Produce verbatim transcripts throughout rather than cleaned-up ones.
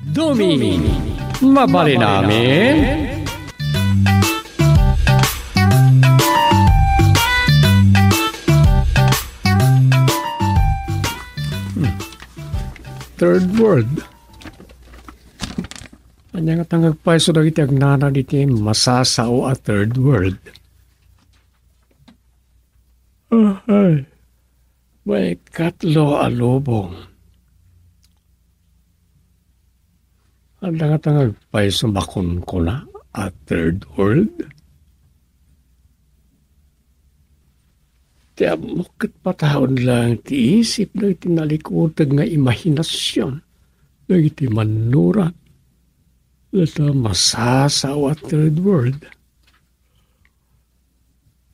Duming, mabalin amin? Hmm. Third world. Ania ngata nga agpayso dagiti agnana diti masasao a third world? Ah, ay. May katlo a lubong. Adda ngata nga agpayso makunkuna a third world? Ti ammok ket pataon lang ti isip dagiti nalikuteg nga imahinasion dagiti mannurat data masasao a third world.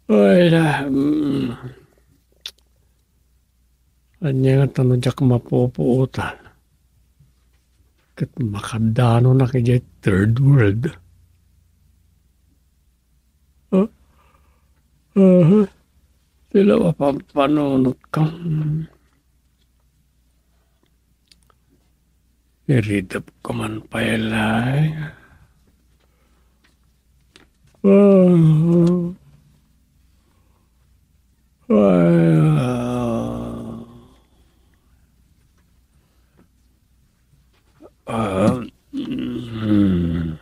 Ay, la, mm. Ania nga ta no diak mapupuotan ket makadanonak idiay third world? Ah, ah, ti la mapampanunotka. Iridep ko man pay lay. Ah. Ah. Ah. Mm.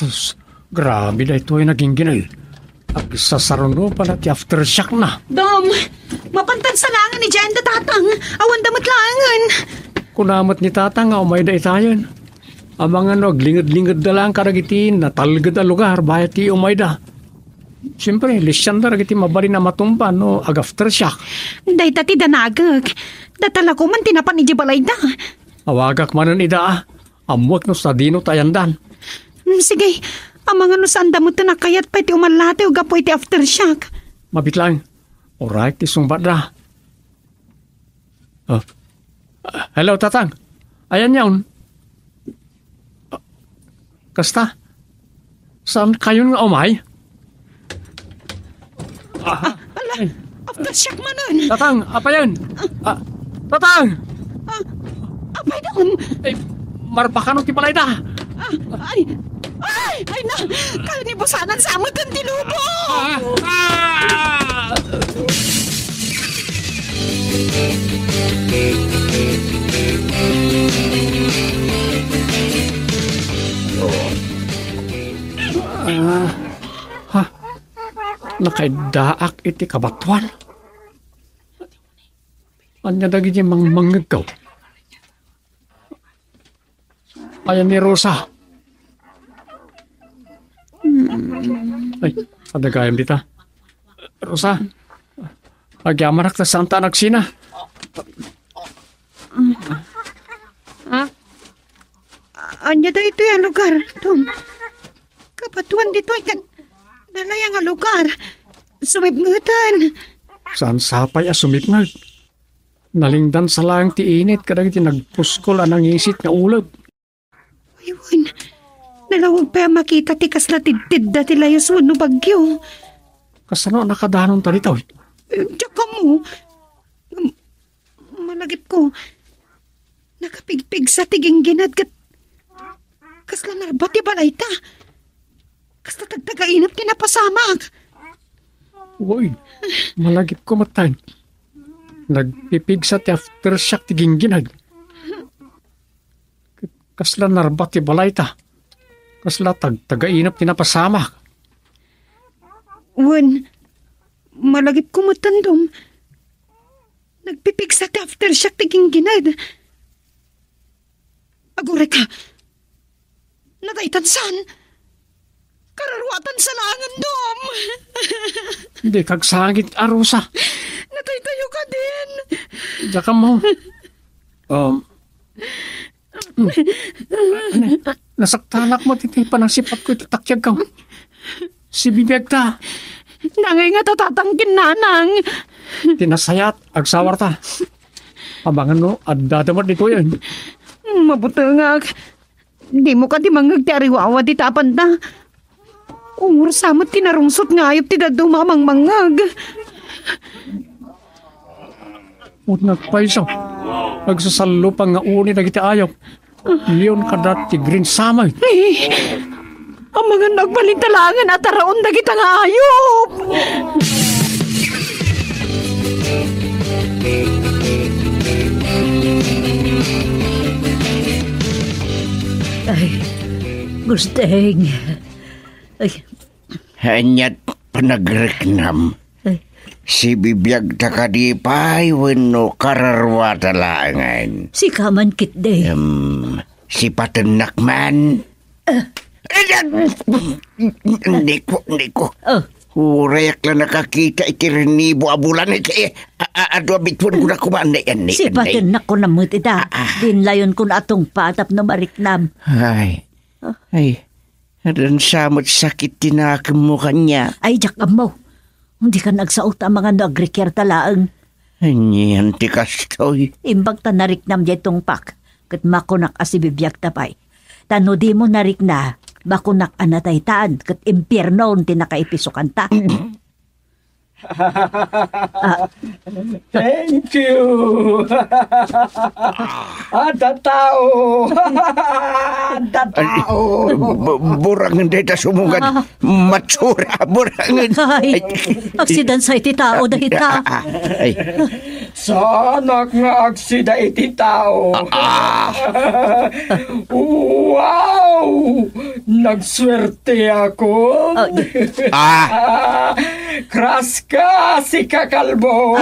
Sus, grabe daytoy nga ginggined. Agsasaruno pay la ti aftershockna. Dom, mapantan sa laengen ni Jenda, Tatang. Awanda met laengen. Kuna met ni Tatang nga umayda itayen. Amangan no aglinged-lingedda laeng kadagiti natalged a lugar bayat ti umayda. Siempre, lisianda dagiti mabalin a matumba no ag-aftershock. Dayta ti danagek. Data la koma ti napan idiay balayda. Awagak manen ida, a. Ammoek no sadino ti ayandan. Hmm, sige. Amangan no saanda met a kayat pay ti umallatayo gapu iti aftershock. Mabiit laeng. Uray ti sungbatda. Ah. Ah, hello, Tatang. Ayanyon? Ah, kasta? Saan kayon nga umay? Ah, ala, aftershock manen. Tatang, apayen? Ah, Tatang! Ah, apay, Dom? Eh, marbakano ti balayda? Ah, ay, ay, ay na! Kalinibusanan sa amatan ti lubong! Ah! Ah! Ah, ha? Nakaiddaak iti kabatoan. Ania dagiti mangmangngegko? Ayan ni Rosa. Ay, adda gayam dita. Rosa, agyamanak ta saanta a nagsina. Ha? Ania daytoy a lugar, Tom? Kabatoan ditoy ket nalayang a lugar. Sumipngeten. Saan sapay a sumipnget? Nalingdan sa laeng ti init kadagiti nagpuskol a nangisit nga ulep. Ay, wen, nalawag pay a makita ti kasla tidtidda ti layus wenno bagyo. Kasano a nakadanonta ditoy? Eh, diak ammo. Malagipko, nakapigpigsa ti ginggined ket kasla narba ti balayta. Kasla tagtagainep ti napasamak. Uy, malagipko metten. Nagpipigsa ti aftershock ti ginggined. Kasla narba ti balayta. Kasla tagtagainep ti napasamak. Wen, malagipko metten, Dom. Nagpipigsa ti aftershock ti ginggined. Aguray ka. Nadaytan saan? Kararuatan sa laengen, Dom. Dika agsangit, Rosa. Nataytayo kadin. Diak ammo. Um, nasaktanak met iti panangsipatko iti takiagko. Sibibiagta. Nangay nga tatatangkin, nanang. Ti nasayaat, agsawarta. Amangan no, addada met ditoyen. Mabutengak. Dimo kadi mangngeg ti ariwawa dita apanta? Umursa met ti narungsot nga ayup ti dadduma a mangmangngeg. Uneg payso, agsasallupan nga uni dagiti ayup. Leon kada ti Green Summer. Eh, amangan agbalin talaangan a taraon dagita nga ayup. Ay, Gusteng. Ay. Aniat panagriknam? Ay. Sibibiagta kadi pay wenno kararua ta laengen? Sika man ketdi. Em, sipatennak man? Ah. Niko, Niko. Oh. Urayak la nakakita iti rinibo a bulan iti a, a, adu a bituen ko na kuman, anay, anay, anay. Sipatennak ko na met ita. Ah, ah. Dinlayon ko na atong patap no mariknam. Ay. Ah. Ay. Adda sa met sakit ti nakemmo kaniak. Ay, diak ammo. Dika agsao ta amangan no agrikiarta laeng. Anian ti kastoy? Imbag ta nariknam diay tungpak, ket makunak a sibibiagta pay. Ta no dimo narikna, makunak a nataytan, ket impiernon ti nakaipisukan ta. Ah. Thank you. Adda tao. Adda tao. Bu-, burangen dayta sumugan. Ah. Matsura, burangen. Ay, ay. Aksidansa iti tao dayta. Ah, ah, ay. Saanak nga aksida iti tao. Ah, ah. Wow! Nagsuerte ako. Ah. Ah, kras ka, sika kalbo.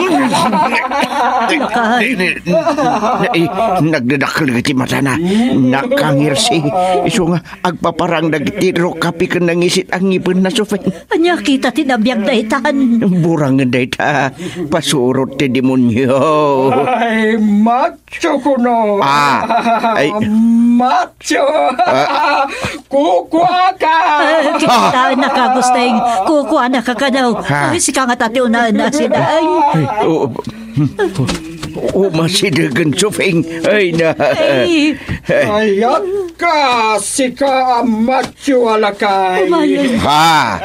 Ay, nagdadakkel iti matana. Nakangirsi. Isu nga agpaparang dagiti rukapi ken nangisit a ngipenna, Sufeng. Ania kita ti nabiag daytan? Burangen dayta. Pasurot ti demonio. Ay, macho kuno. Ah, ay. Macho. Ah. Kukuaka. Eh, kita, naka, Gusteng. Kukuanaka kano. Ha? Ay, sika nga tati una, na sida. Ay. Ay, oo. O, masidegen, Sufeng. Ay, na. Ay. Ay. Kayat ka, sika a macho a lakay. Umayen. Ha?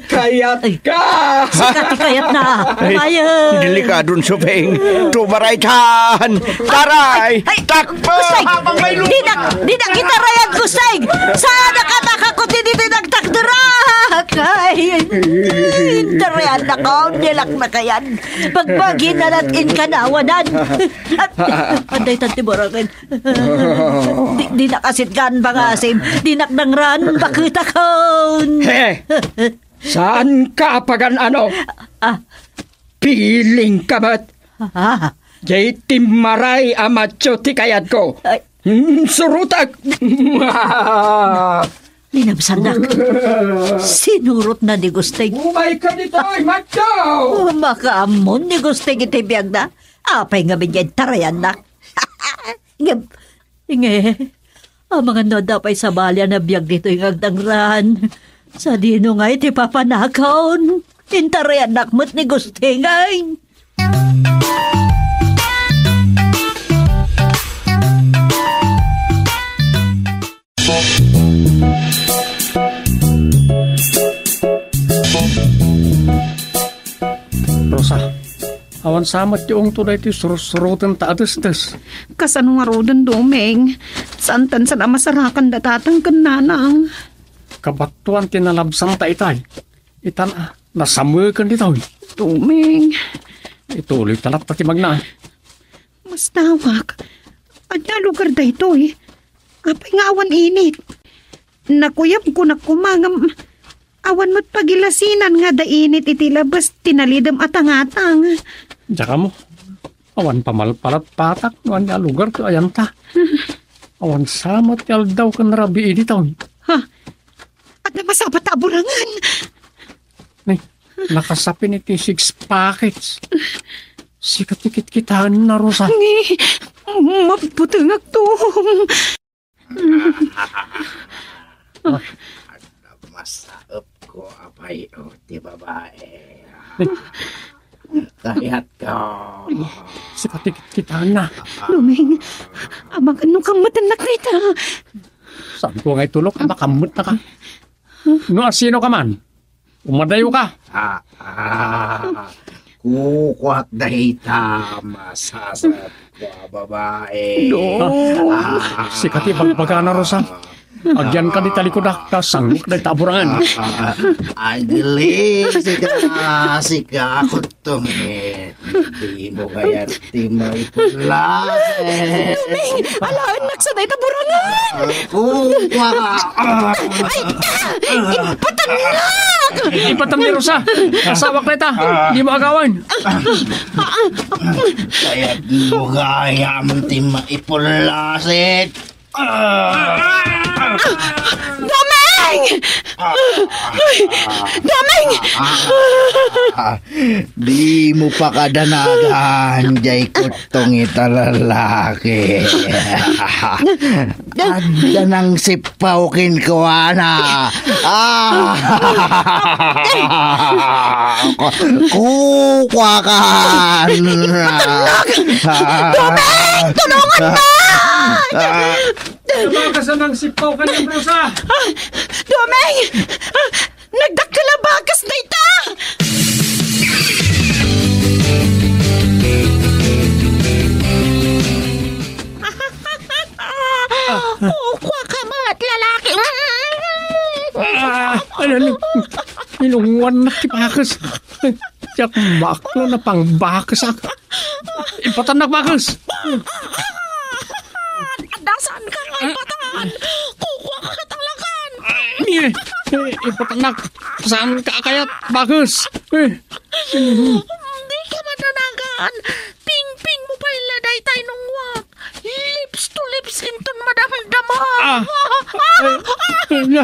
Kayat ka. Sika ti kayatna. Ay, umayen. Delikadon, Sufeng. Tumaraytan. Taray. Ay, ay, takbo. Gusteng. Dinak, dinak itarayan, Gusteng. Saan nakataka ko ti ditoy nagtakderak? Ay, tarayan na ko. Dilak na kayan. Pagbagi na nat in kanawanan. At, at daytan ti burangen. Di, dinak asitgan pangasim. Dinak nangran baketakon. He! Saan ka pagan-ano? Ah. Piling ka met. Ah. Jay ti maray a macho ti kayatko. Ay. Hmm, surutak. Linabsandak. Sinurotna ni Gusteng. Umay ka ditoy, macho! Oh, makaammo ni Gusteng iti biagna. Apay ngamin nga intarayannak? Ngem, inge, amangan no adda pay sabali a nabiag ditoy nga agdangran. Sadino nga iti papanakaon? Intarayannak met ni Gusteng, ay. Rosa, awan sa met ti ungto daytoy sursuroten ta adesdes. Kasano ngaruden, Doming? Saan tan saan a masarakan da tatang ken nanang. Kabattoan ti nalabsanta itay. Itan a, nasameken ditoy. Doming. Ituloy ta latta ti magna. Mastawak. Ania a lugar daytoy? Apay nga awan init? Nakuyabko koma ngem awan met pagilasinan nga adda init iti labas ti nalidem a tangatang. Diak ammo. Awan pamalpalatpatak no ania a lugar ti ayanta. Awan sa met ti aldaw ken rabii ditoy. Ha? Adda masapata a burangen. Ni, nakasapin iti six packets. Sika ti kitkitaenna, Rosa. Ni, mabutengakto. Masaep Kayatko a pay-o ti babae. Kayatko. Sika ti kitkitana. Doming, amangan no kammatennak dayta. Saanko nga itulok, a makammet ka. No asino ka man, umadayo ka. Ah, ah. Kukuak dayta masasarap ko a babae. No. Ah. Sika ti bagbagana, Rosa. Agyanka dita likudak, ta sangok dayta a burangan. Ah, agli, sika, sika, kutong, eh. Dimo kayat ti maipullas, eh. Doming, alaennak sa dayta burangan. Kukuak. Ay, ipatannak! Ipatannak, Rosa. Asawak dayta. Dimo agawan. Kayatmo gayam ti maipullas, eh. Doming! Doming! Dimo pakadanagan, jay kutong ita lalaki. Adda nangsippaw kenkuana. Ah! Kukuakan. Doming! Tulungan mo! Nabakas na nangsippaw kaniak, Rosa! Doming! Nagdakkel a bakas dayta! Kukuak met, lalaki! Ah, ano, ano? Inungwannak ti bakas. Diak maklo, napangbakasak. Ipatannak bakas. Adda saanka nga ipatan. Kukuak ket talakan. Eh, eh, ipatannak. Saanka a kayat bakas. Eh. Dika madanagan. Pingpingmo pay la dayta inungwak. Lips to lips inton madamdama. Ah. Eh, eh, eh.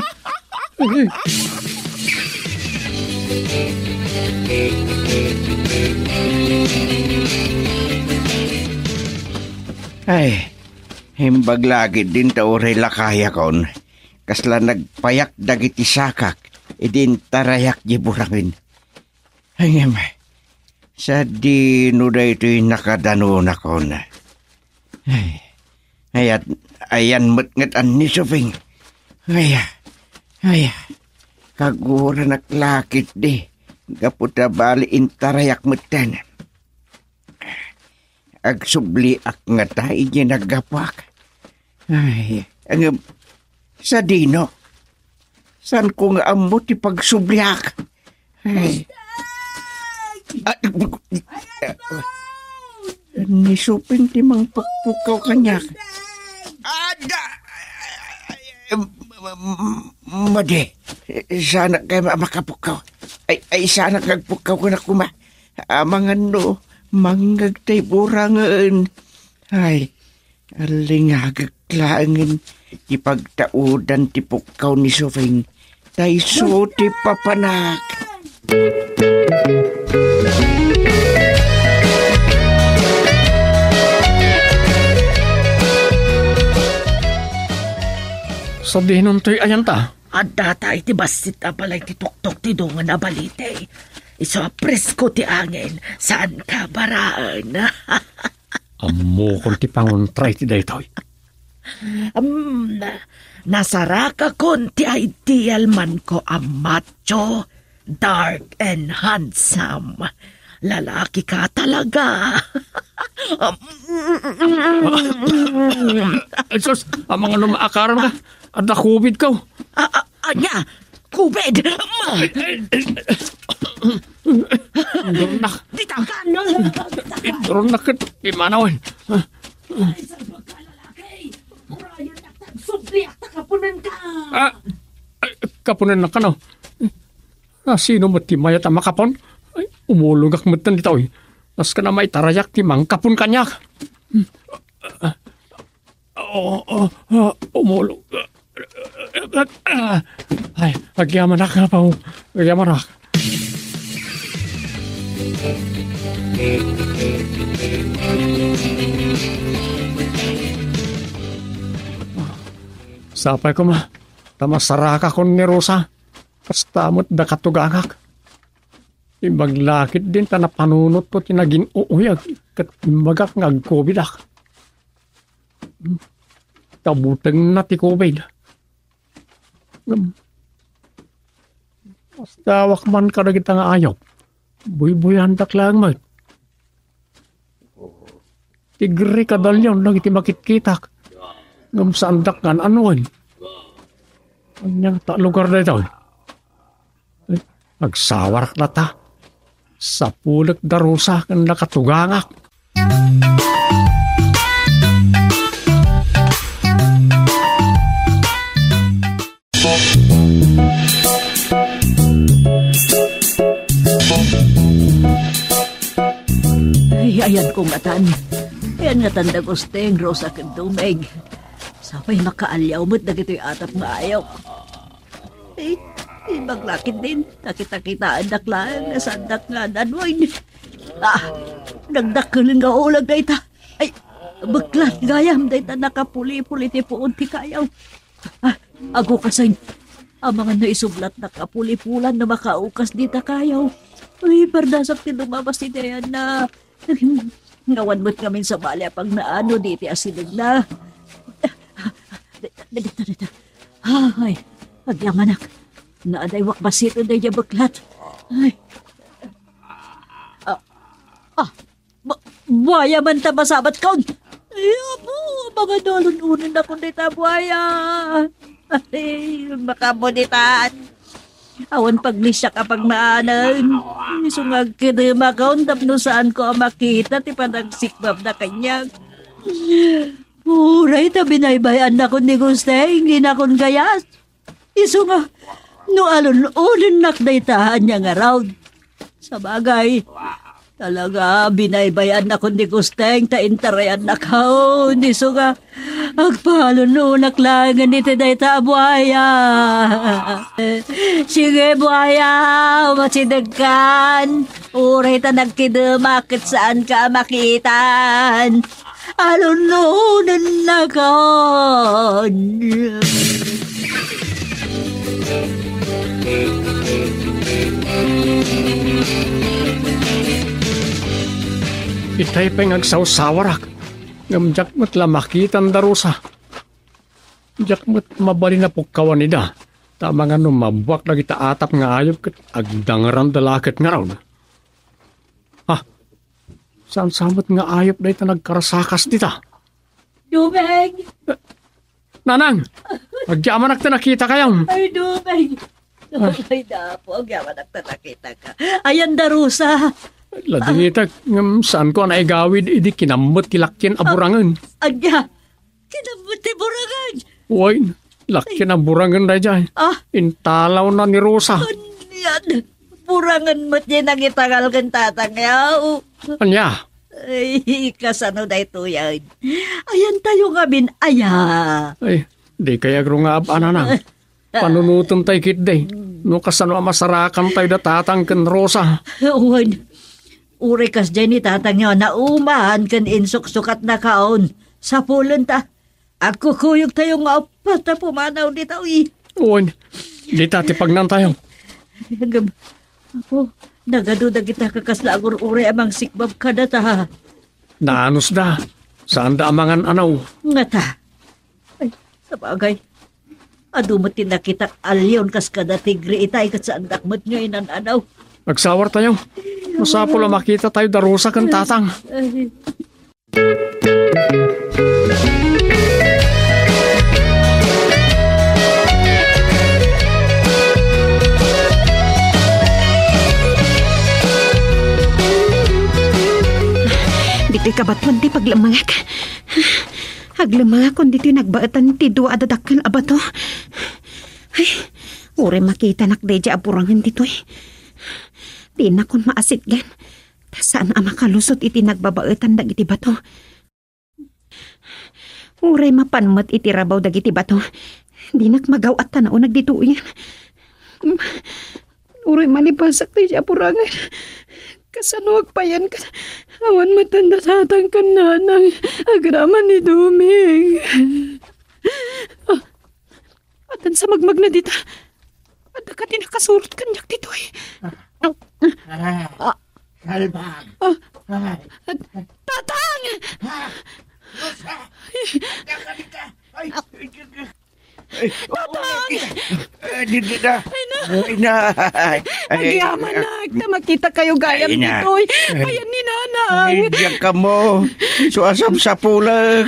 Ay, imbag la ketdin ta uray lakayakon, kasla nagpayak dagiti sakak idi intarayak diay burangen. Ngem, sadino daytoy nakadanonakon? Ay, ayat-, ayan met ngarud ni Suping. Ay, ay, kaguranak la ketdi, gapu ta bali intarayak metten. Agsubliak ngata idi naggapuak. Ay, ngem, sadino? Saanko nga ammo ti pagsubliak. Ay. Ah, ni Suping ti mangpukpukaw kaniak. Ada! Madi, saanak nga makapukkaw. Ay, ay, saanak nga agpukkaw koma. Amangan no mangngeg tay burangen. Ay, allingagek laengen ti pagtaudan ti pukkaw ni Suping. Ta isu ti papanak. Sadinontoy ayanta? Addata iti bassit a balay ti tuktok ti dungan a balite. Isu a presko ti angin, saan kabaraen. Ammokon ti pangontra iti daytoy. Am, nasarakakon ti ideal manko a macho, dark and handsome. Lalaki ka talaga. Ay, sus, amangan no maakaran ka. Adda COVID ka. A-, a-, ania? COVID! Ay, ay, ay. Indurunak. Dita ka, no? Indurunak ket imanawen. Ay, salbag ka, lalaki! Urayan, nagtagsubliak ta kapunen ka! Ah, ay, kapunen na ka, no? Ah, sino met ti mayat a makapon? Ay, umulogak metten dita, oy. Kas kana maitarayak ti mangkapon kaniak. Oo, oo, oo, umulog. Ay, agyamanak, Apo. Agyamanak. Sapay koma, ta masarakakon ni Rosa. Kasta met da katugangak. Imbag la ketdin ta napanunotko ti nagin-uuyag ket imbagak nga agkubidak. Hmm. Ta butengna ti kubid. Ngem, kasta awak man kadagita nga ayup. Buybuyandak laeng met. Tigri kada alliaw dagiti makitkitak. Ngem saandak nga an-anuen. Ania ta lugar daytoy? Eh, agsawarak latta. Sapulek da Rosa ken da katugangak. Ay, ayanko ngatan. Ayan ngatan da Gusteng, Rosa, ken Doming. Sapay makaalliaw met dagitoy atap nga ayup. Ay, imbag la ketdin, nakita-kitaendak laeng nga saandak nga an-anuen. Ah, nagdakkelen nga ulag dayta. Ay, beklat gayam dayta nakapuli-puli ti puon ti kayaw. Ah, agukasen. Amangan no isublatnak a puli-pulan no makaukas dita kayaw. Ay, pardasak ti lumabas iti ayanna. Awan met ngamin sabali a pagnaano diti asidegna. Dita, dita, dita. Ay, agyamanak. Naadaywak bassit daydiay beklat. Ay. Ah, ah, Bu-, buaya man ta masabatkon. Ay, apo, amangan no alun-onennakon dayta buaya. Ay, makaammo ditan. Awan paglisiak a pagnaanam. Isu nga agkedemakon tapno saanko a makita ti panagsikbabna kaniak. Uray ta binaybay-annakon ni Gusteng, dinakon gayas. Isu nga, no alun-onennak dayta, ania ngarud? Sabagay, talaga, binaybay-annakon ni Gusteng ta intarayannakon. Isu nga, agpaalun-onak laengen iti dayta a buaya. Sige, buaya, umasidegkan. Uray ta nagkedemak ket saanka a makitan. Alun-onennakon. Itay pay nga agsawsawarak, ngem diak met la makitan da Rosa. Diak met mabalin a pukkawan ida, ta amangan no mabuak dagita atap nga ayup ket agdangeranda la ket ngarud. Ha? Saan sa met nga ayup dayta nagkarasakas dita? Doming! Eh, Nanang! Agyamanak ta nakitakayo. Ay, Doming! Ah. Ay, Apo, agyamanak ta nakitaka. Ayan da Rosa. Ladingita, ngem saanko a naigawid idi kinammet ti lakkien a burangen. Agya, kinammet ti burangen. Wen, lakkien a burangen daydiay. Ah. Intalawna ni Rosa. Anian? Burangen met diay nangitangal ken tatangyo. Ania? Ay, kasano daytoyen? Ayantayo ngamin aya? Ay, dikay agrungaab a Nanang. Panunoten tay ketdi. No kasano a masarakan tayo da tatang ken Rosa. Wen, uray kasdiay ni tatangyo a nauman ken insuksukatnakon, sapulenta. Agkukuyogtayo nga uppat a pumanaw ditoy. Wen, dita ti pagnantayo. Ngem, Apo, nagadu dagita kakasla a gur-uray a mangsikbab kadata. Naanusda, saanda a mangan-anaw. Ngata. Ay, sabagay. Adu met ti nakitak a leon kas kada tigre itay ket saandak met nga inan-anaw. Agsawartayo. Masapul a makitatayo da Rosa ken tatang. Ay. Ditoy kabatoan ti paglemmengek. Aglemmengakon ditoy nagbaetan ti dua a dadakkel a bato. Ay, uray makitanak daydiay a burangen ditoy. Dinakon maasitgan. Ta saan a makalusot iti nagbabaetan dagiti bato. Uray mapan met iti rabaw dagiti bato, dinak magaw-at ta nauneg ditoyen. Uray malipasak daydiay a burangen, kasano agpayen ket awan met da tatang ken nanang agraman ni Doming. Ah, addan sa magmagna dita. Adda kadi nakasurot kaniak ditoy. Ah. Ah. Kalbag. Ah. Ah. Tatang! Ah. Rosa! Adda kadi ka? Ay, ay, ay, ay. Tatang! Ay, di, di na. Ay, na. Ay, na. Ay, ay. Agyamanak, ta makitakayo gayam ditoy. Ay. Ayan ni Nanang. Ay, diyan ka mo. Suasapsapulak.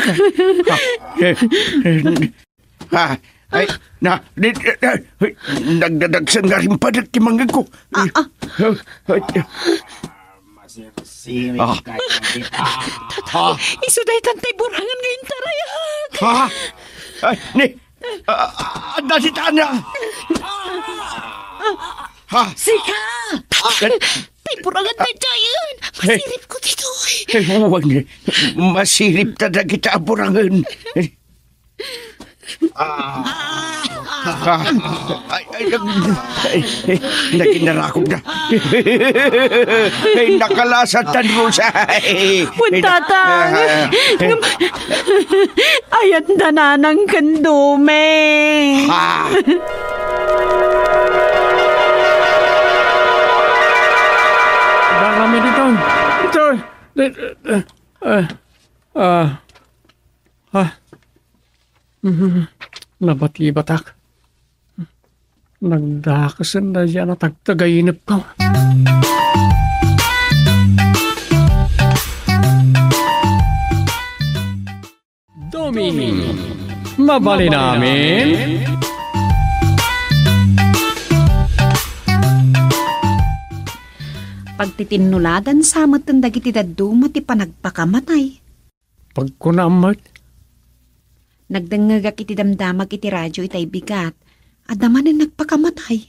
Ha? Ay, na, di, di, di, nagdadagsan nga rimpadak ti mangegko. Ah, ah. Ay, ay. Masirsiri Ah. kayo kita. Ah. Isu daytan tay burangan nga intarayak. Ha? Ay, ni, ah, ah, adda si Tanya. Ha? Sika! Ah. Tay burangan tay jayen. Masirip ko ditoy. Ay, huwag ni. Masirip ta dagita a burangan. Ah. Ah. Ay, ay, nag-, ay, ay, naginarakog na. Ay, nakalasat tan Rosa. Ay, Wen, ay, Tatang. Ah. Ngem, ayat da Nanang ken Dome. Ah. Dara mi dito. Ito. Eh, eh, eh, ah. Ah. Mhm. Nabatibatak. Nagdakesen daydiay a natagtagainepko. Doming, mabalin amin. Pagtitinnuladan sa met dagiti dadduma ti panagpakamatay. Pagkunam met. Nagdengngegak iti damdamag iti radio itay bigat. Adda manen nagpakamatay.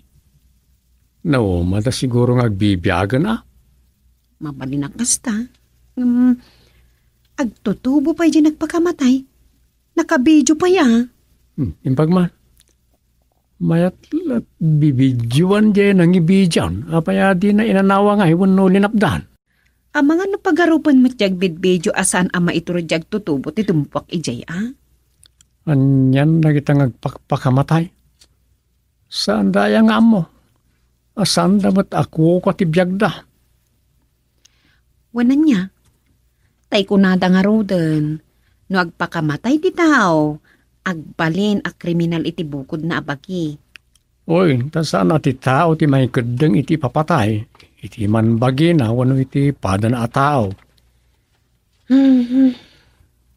Naumada siguro nga agbibiagen, a? Mabalin a kasta. Ngem, agtutubo pay diay nagpakamatay. Nakabidio pay, a? Hmm, imbag man. Mayat la bibidioan diay nangibidion. Apay a dina inanawa nga wenno linapdan? Amangan no pagarupen met diay agbidbidio a saan a maiturod diay agtutubo ti dumpuak idiay, a? Anian dagita nga agpakpakamatay? Saanda aya nga ammo? A saanda met a kukua ti biagda? Wen ania? Tay kunada ngaruden, no agpakamatay ti tao, agbalin a kriminal iti bukodna a bagi. Oy, ta saan a ti tao ti maikeddeng iti ipapatay, iti iman bagina wenno iti padana a tao. Hmm.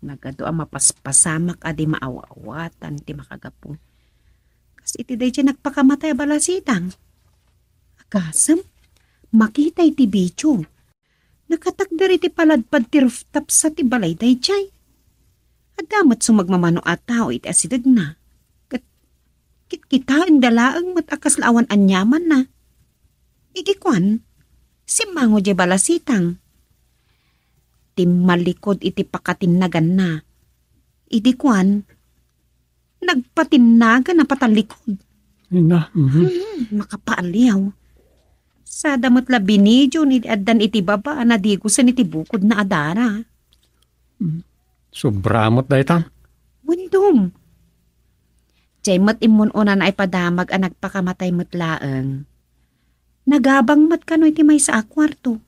Nagadu a mapaspasamak a di maaw-awatan ti makagapu. Kas iti daydiay nagpakamatay a balasitang. Agasem, makita iti video. Nakatakder iti paladpad ti rooftop sa ti balay daydiay. Adda met sumagmamano a tao iti asidegna. Ket kitkitaenda laeng met a kasla awan aniamanna. Idi kuan, simmango diay balasitang. Timmalikod iti pakatinnaganna. Idi kuan, nagpatinnagan a patallikod. Ina, mhm. Hmm, makapaaliaw. Sada met la binidion idi addan iti baba a nadigosen iti bukodna a dara. Hmm. Sobra met dayta. Wen, Dom. Diay met immun-unana a ipadamag a nagpakamatay met laeng. Nagabang met kano iti maysa a kuarto.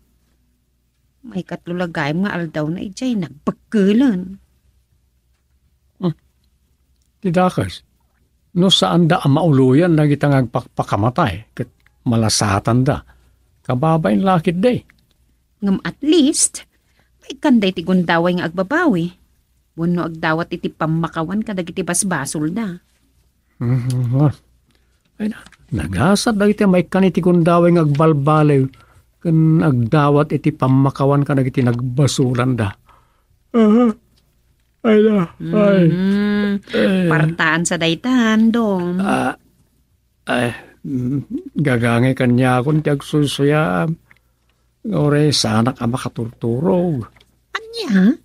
Maikatlo la gayam nga aldawna idiay nagbekkelen. Hmm. Ti dakes, no saanda a mauloyan dagita nga agpakpakamatay ket malasatanda, kababain la ketdi. Ngem at least, maikkanda iti gundaway nga agbabawi. Wenno agdawat iti pammakawan kadagiti basbasolda. Mhm. Ay na, nagasat dagiti maikkan iti gundaway nga agbalbaliw ken agdawat iti pammakawan kadagiti nagbasolanda. Aha. Ay na, ay. Mhm. Eh. Partaan sa daytan, Dom. Ah, ay, mm, gagangay kaniakon ti agsuysuyam. Uray saanak a makaturturog. Ania?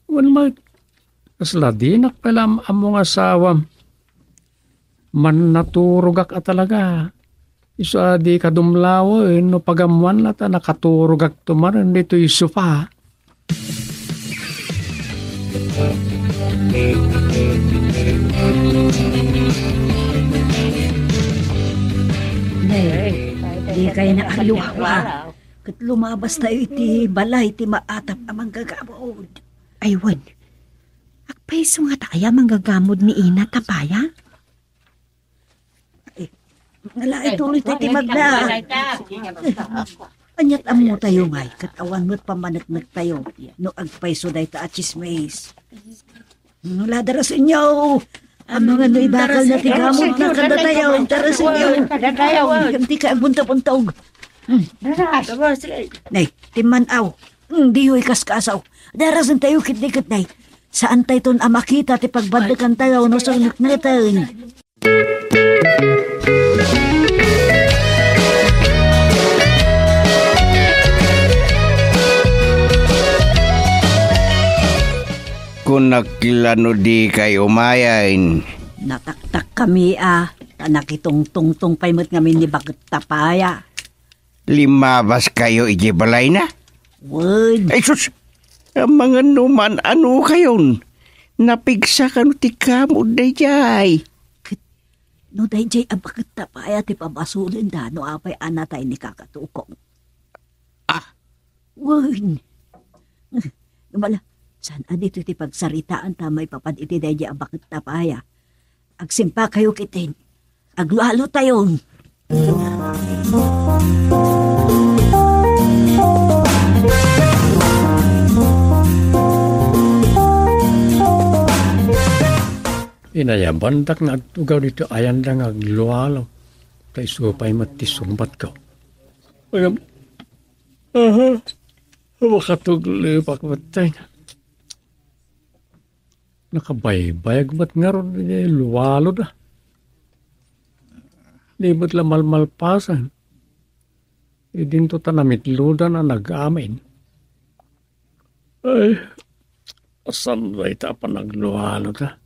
Wen met, kasla dinak pay la am-ammo nga asawam. Mannaturogak a talaga. Isu a di kadumlawen no pagammoanna ta nakaturogakto manen ditoy sofa. Dikay naaluhawa. Ket lumabas tayo iti balay ti maatap a manggagamod. Ay, wen. Agpayso nga ta kaya manggagamod ni Ina Tapaya? Ay, nalaay tuloy tayo ti magna. Ania't ammo tayo ngay, ket awan met pamaneknek tayo no agpayso dayta a tsismis. Wala, darasenyo. Amangan no ibakal na ti gamut na kadatayo. Darasenyo. Kadatayo. Di ka agbunta-buntog. Hmm. Nay, timman-aw. Hmm, diyo ikaskasaw. Darasen tayo kitdi ket nay. Saan tayo ton a makita ti pagbandekan tayo no sangnikneten. Kunak la no dikay umayen. Nataktak kami a, ta nakitungtungtong pay met ngamin ni Baket Tapaya. Limabaskayo idiay balayna? Wen. Ay, sus! Amangan no man-ano kayon. Napigsa kano ti kamod daydiay. Ket no daydiay a Baket Tapaya ti pabasolenda no apay a natay ni Kakatukong? Ah. Wen. Bala, saan a ditoy ti pagsaritaan ta maipapan iti daydiay a Baket Tapaya? Agsimpakayo ketdin. Aglualo tayon. Inayabandak nga agtugaw ditoy ayanda nga aglualo. Ta isu pay met ti sungbatko. Agam-, aha, makatuglepak met tay. Nakabaybayag met ngarud iti lualoda. Di met la malmalpasen. Idinto ta namitlodan a nag-amin. Ay, saan dayta a panaglualoda?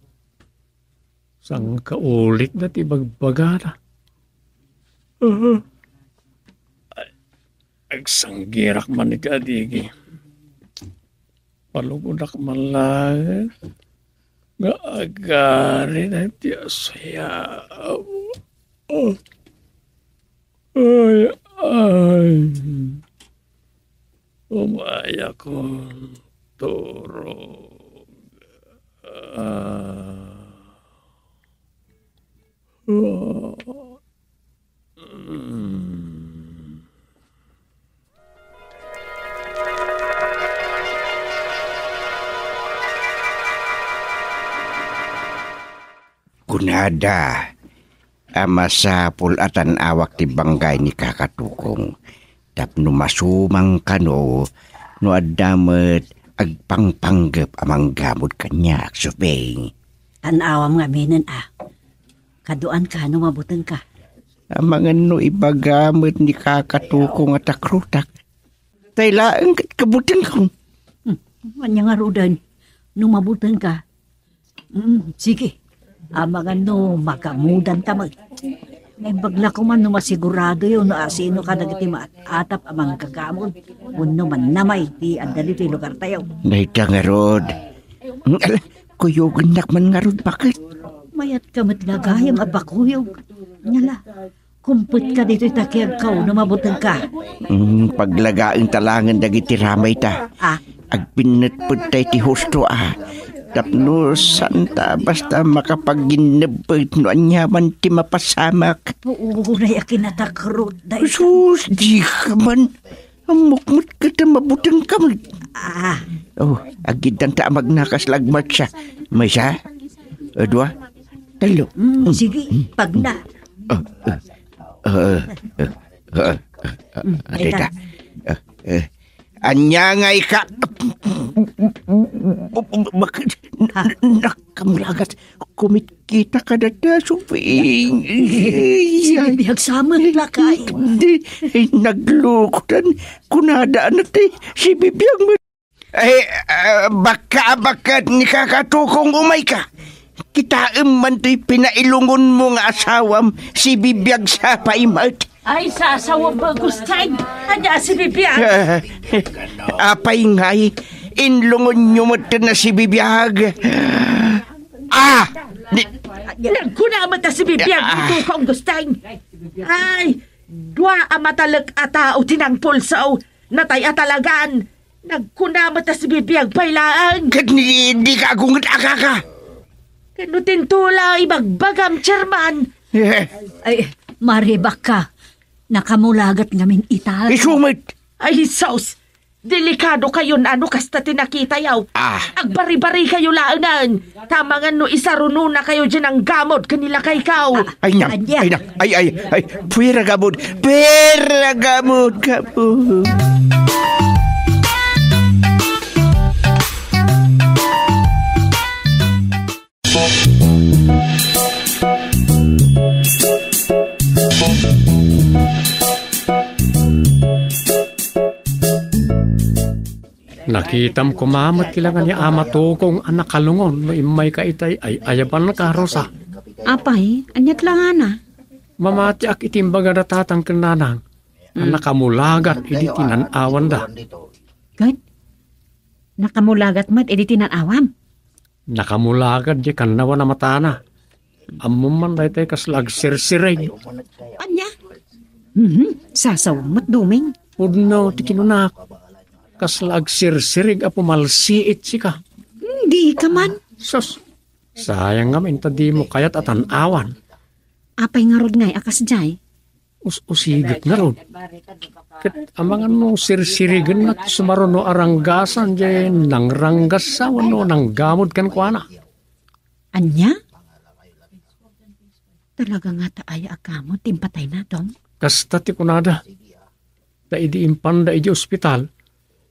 Sangkaulit na ti bagbagada. Aha. Ay, agsanggirak man iti adigi. Palubodak man laeng nga agari daytoy a sayaw. Oh. Ay, ay. Umayakon turog. Ah. Ah. Mm. Kunada a masapul a tan-awak ti bangkay ni Kakatukong tapno masumang kano no adda met agpangpanggep a manggamod kaniak, Suping. Tan-awam ngaminen a. Kaduan ka no mabuteng ka. Amangan no ibaga met ni Kakatukong a takrutak. Tay laeng ket kabutengkon. Hmm, ania ngaruden? No mabuteng ka. Hmm, sige. Amangan no magamudan ta met. Naimbag la koman no masiguradoyo no asino kadagiti maat-atap a manggagamon wenno mannamay ti adda ditoy lugartayo. Dayta ngarud. Hmm, ala, kuyogennak man ngarud, baket. Mayat ka met nga gayam a pakuyog. Ala, kumpet ka ditoy ta kiagkaw no mabuteng ka. Mm, paglagaen ta langen dagiti ramayta. Ah. Agpinnetpet tay ti husto a. Tapno santa basta makapaginnebbet no aniaman ti mapasamak. Puunay a kinatakrot, day. Sus, di ka man. Ammok met ket a mabuteng ka met. Ah. Oh, agiddanta a magnakas lagmat siya. Maysa? A, dua? Tallo. Mm, sige, pagna. Ah, ah, ah, ah, ah, ah, ah, ah, dayta. Ah, eh. Ania nga ika-, bak-, nakamulagas. Kumitkita ka data, Suping. Sibibiag sa met, lakay. Di, naglukodan. Kunada na ti, sibibiag mo. Ay, ah, baka, baka ni Kakatukong umay ka. Kitaem man to'y pinailungon mo nga asawam, sibibiag sa paimat. Ay, sasawa ba, Gustan? Anya, sibibiag? Apay ngay, inlungon nyo met na sibibiag. Ah! Ni- Nagkuna met a sibibiag, ah, ni Tukong Gustan. Ay, Dua a matalek a tao ti nangpulso, natay a talagan. Nagkuna met a sibibiag pay laeng. Ket ni, dika agunget a kaka. Ket no tinto la ibagbagam, Chairman. Eh. Ay, Mare Bakka, nakamulagat ngamin ita. Isu met. Ay, sus! Delikado kayon a no kasta ti nakitayo. Ah. Agbari-bari kayo laengen. Ta amangan no isarunona kayo diay nanggamod ken ni lakay kaw. Ah, Ay, nang, ania? Ay, nang, ay, ay, ay, puwera gamod, puwera gamod, gamod. Nakitam koma met ti langa ni Ama Tugong a nakalungon no immayka itay ay-ayabanka, Rosa. Apay, aniat langana? Mamatiak iti imbaga da tatang ken nanang a Hmm. nakamulagat idi tinan-awanda. Ket? Nakamulagat met idi tinan-awam? Nakamulagat diay kannawan a matana. Ammom man daytoy kasla agsirsirig. Ania? Mhm, sasaw met, Duming. Pudno ti kinunak. Kasla agsirsirig a pumalsiit sika. Dika man. Sus, sayang ngamin ta dimo kayat a tan-awan. Apay ngarud ngay a kasdiay? Us-usigek ngarud. Ket amangan no sirsirigenna ti sumaruno a ranggasan diay nangranggas wenno nanggamod kenkuana. Ania? Talaga ngata aya a gamod ti impatayna, Dong? Kasta ti kunada. Ta idi impanda idiay ospital,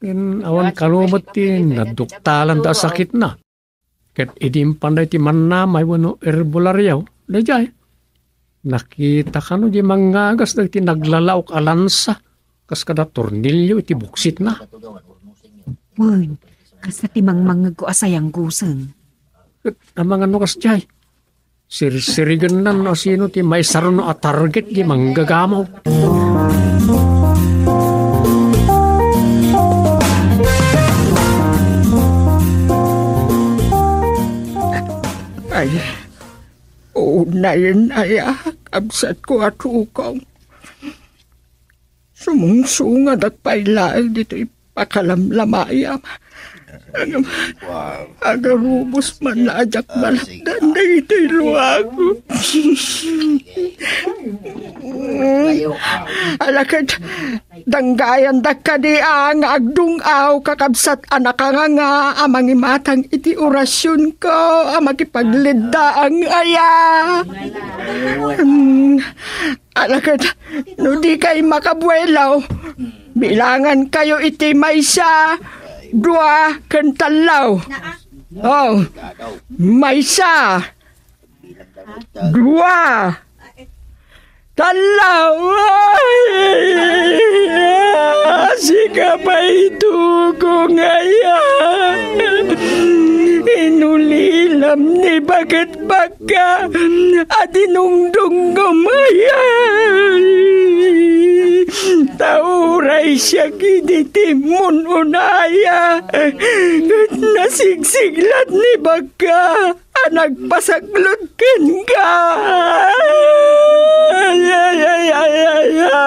ken awan kano met ti naduktalanda a sakitna. Ket idi impanda iti mannamay wenno herbolario, daydiay, nakita kano diay mangngagas dagiti naglalaok a lansa kas kada tornillo iti buksitna. Wen, kasta ti mangmangngegko a sayangguseng. Ket amangan no kasdiay, sirsirigenna no asino ti maisaruno a target di manggagamaw. Ay, unayen aya, kabsatko a Tugong. Sumungsungadak pay laeng ditoy pakalamlamayam. Agam-, agarubos man a diak malakdan dagitoy luago. Ala ket, danggayandak kadi a nga agdung-aw, kakabsat a nakanganga a mangimatang iti orasionko a makipagliddaang aya. Hmm, ala ket, no dikay makabuelo, bilangankayo iti maysa, dua, ken tallo. Oh, maysa, dua, tallo. Ay, sika pay, Tugong aya. Inulilam ni baket bakka a dinungdungngo aya. Ta uray siak idi ti immun-una aya, ket nasigsiglat ni bakka a nagpasaklod kenka. Ay, ay, ay, ay, ay, ay.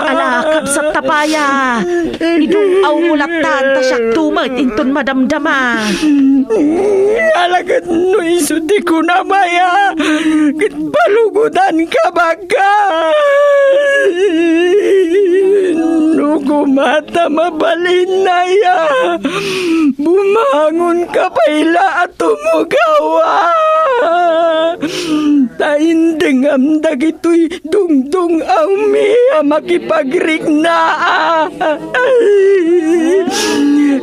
Ala, kabsat, tapaya. Idung-aw mo lattan, ta siak met inton madamdama. Ala ket no isu ti kunam aya, ket balugodanka bakka. No koma ta mabalin aya, bumangonka pay la a tumugawa. Ta indengam dagitoy dungdung-awmi a makipagrikna.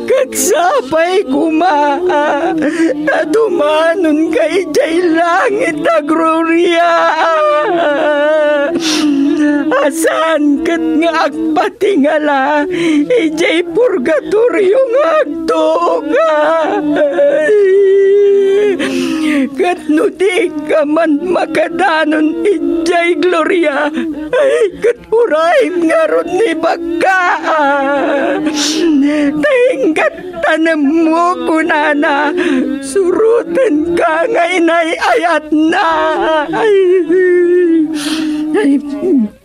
Ket sapay koma ta dumanonka idiay langit a gloria, a saan ket nga agpatingala idiay purgatorio nga agtuokay. Ket no dika man makadanon idiay gloria, ay, ket urayem ngarud ni bakka. Ta inggat tanemmo, kunana, surotenka nga inay-ayatna. Ay, ay,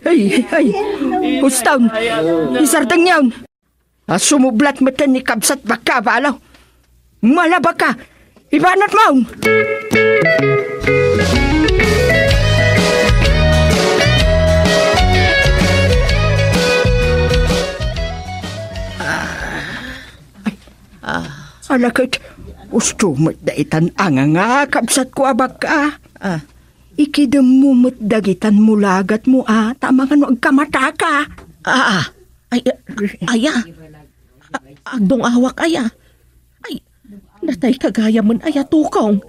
Ay, ay, uston, isardengyon. A, sumublat metten ni kabsat Bakka a balo. Malabaka, ibanatmon! Ay, ah. Ala ket, usto met daytan anganga, kabsatko a Bakka. Ah. Ikidemmo met dagitan mulagatmo a, ta mangano agkamataka. Ah, ah. Ay, ah, aya. A-, agdung-awak aya. Ay, natayka gayamen aya, Tokong.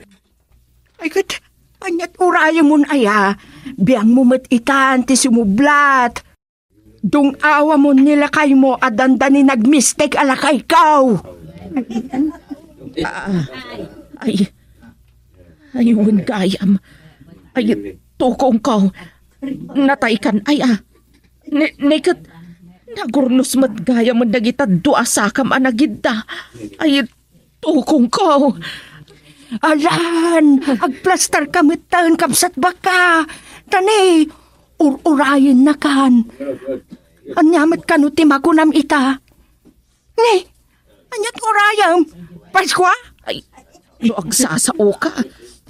Ay, ket, ania't urayemon aya? Biangmo met itan ti sumublat. Dung-awamon ni lakaymo a dandani nagmistek a lakayko. Ah, ay, ay, wen gayam. Ay, Tokongko, nataykan aya? Ni, ni ket, nagurnos met gayamen dagita dua a sakam a nagidda. Ay, Tokongko. Alan, agplastarka metten, kabsat Bakka. Ta ni, ur-urayennakan. Ania met kano ti makunam ita? Ni, ania't urayem? Paskua? Ay, no agsasaoka,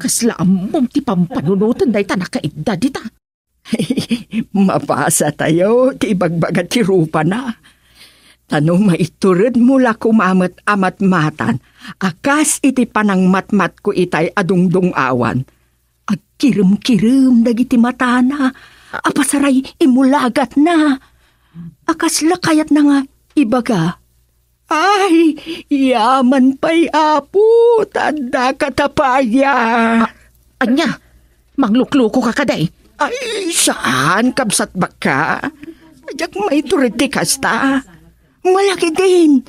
kasla ammom ti pampanunoten dayta nakaidda dita. Mapasatayo ti ibagbaga ti rupana. Ta no maituredmo la koma met a matmatan a kas iti panangmatmatko itay a dungdung-awan, agkiremkirem dagiti matana a pasaray imulagatna a kasla kayatna nga ibaga. Ay, yaman pay, Apo, ta addaka ta paya. A-, ania? Mangluklukoka kadi? Ay, saan, kabsat Bakka. Diak maitured ti kasta. Malakidin,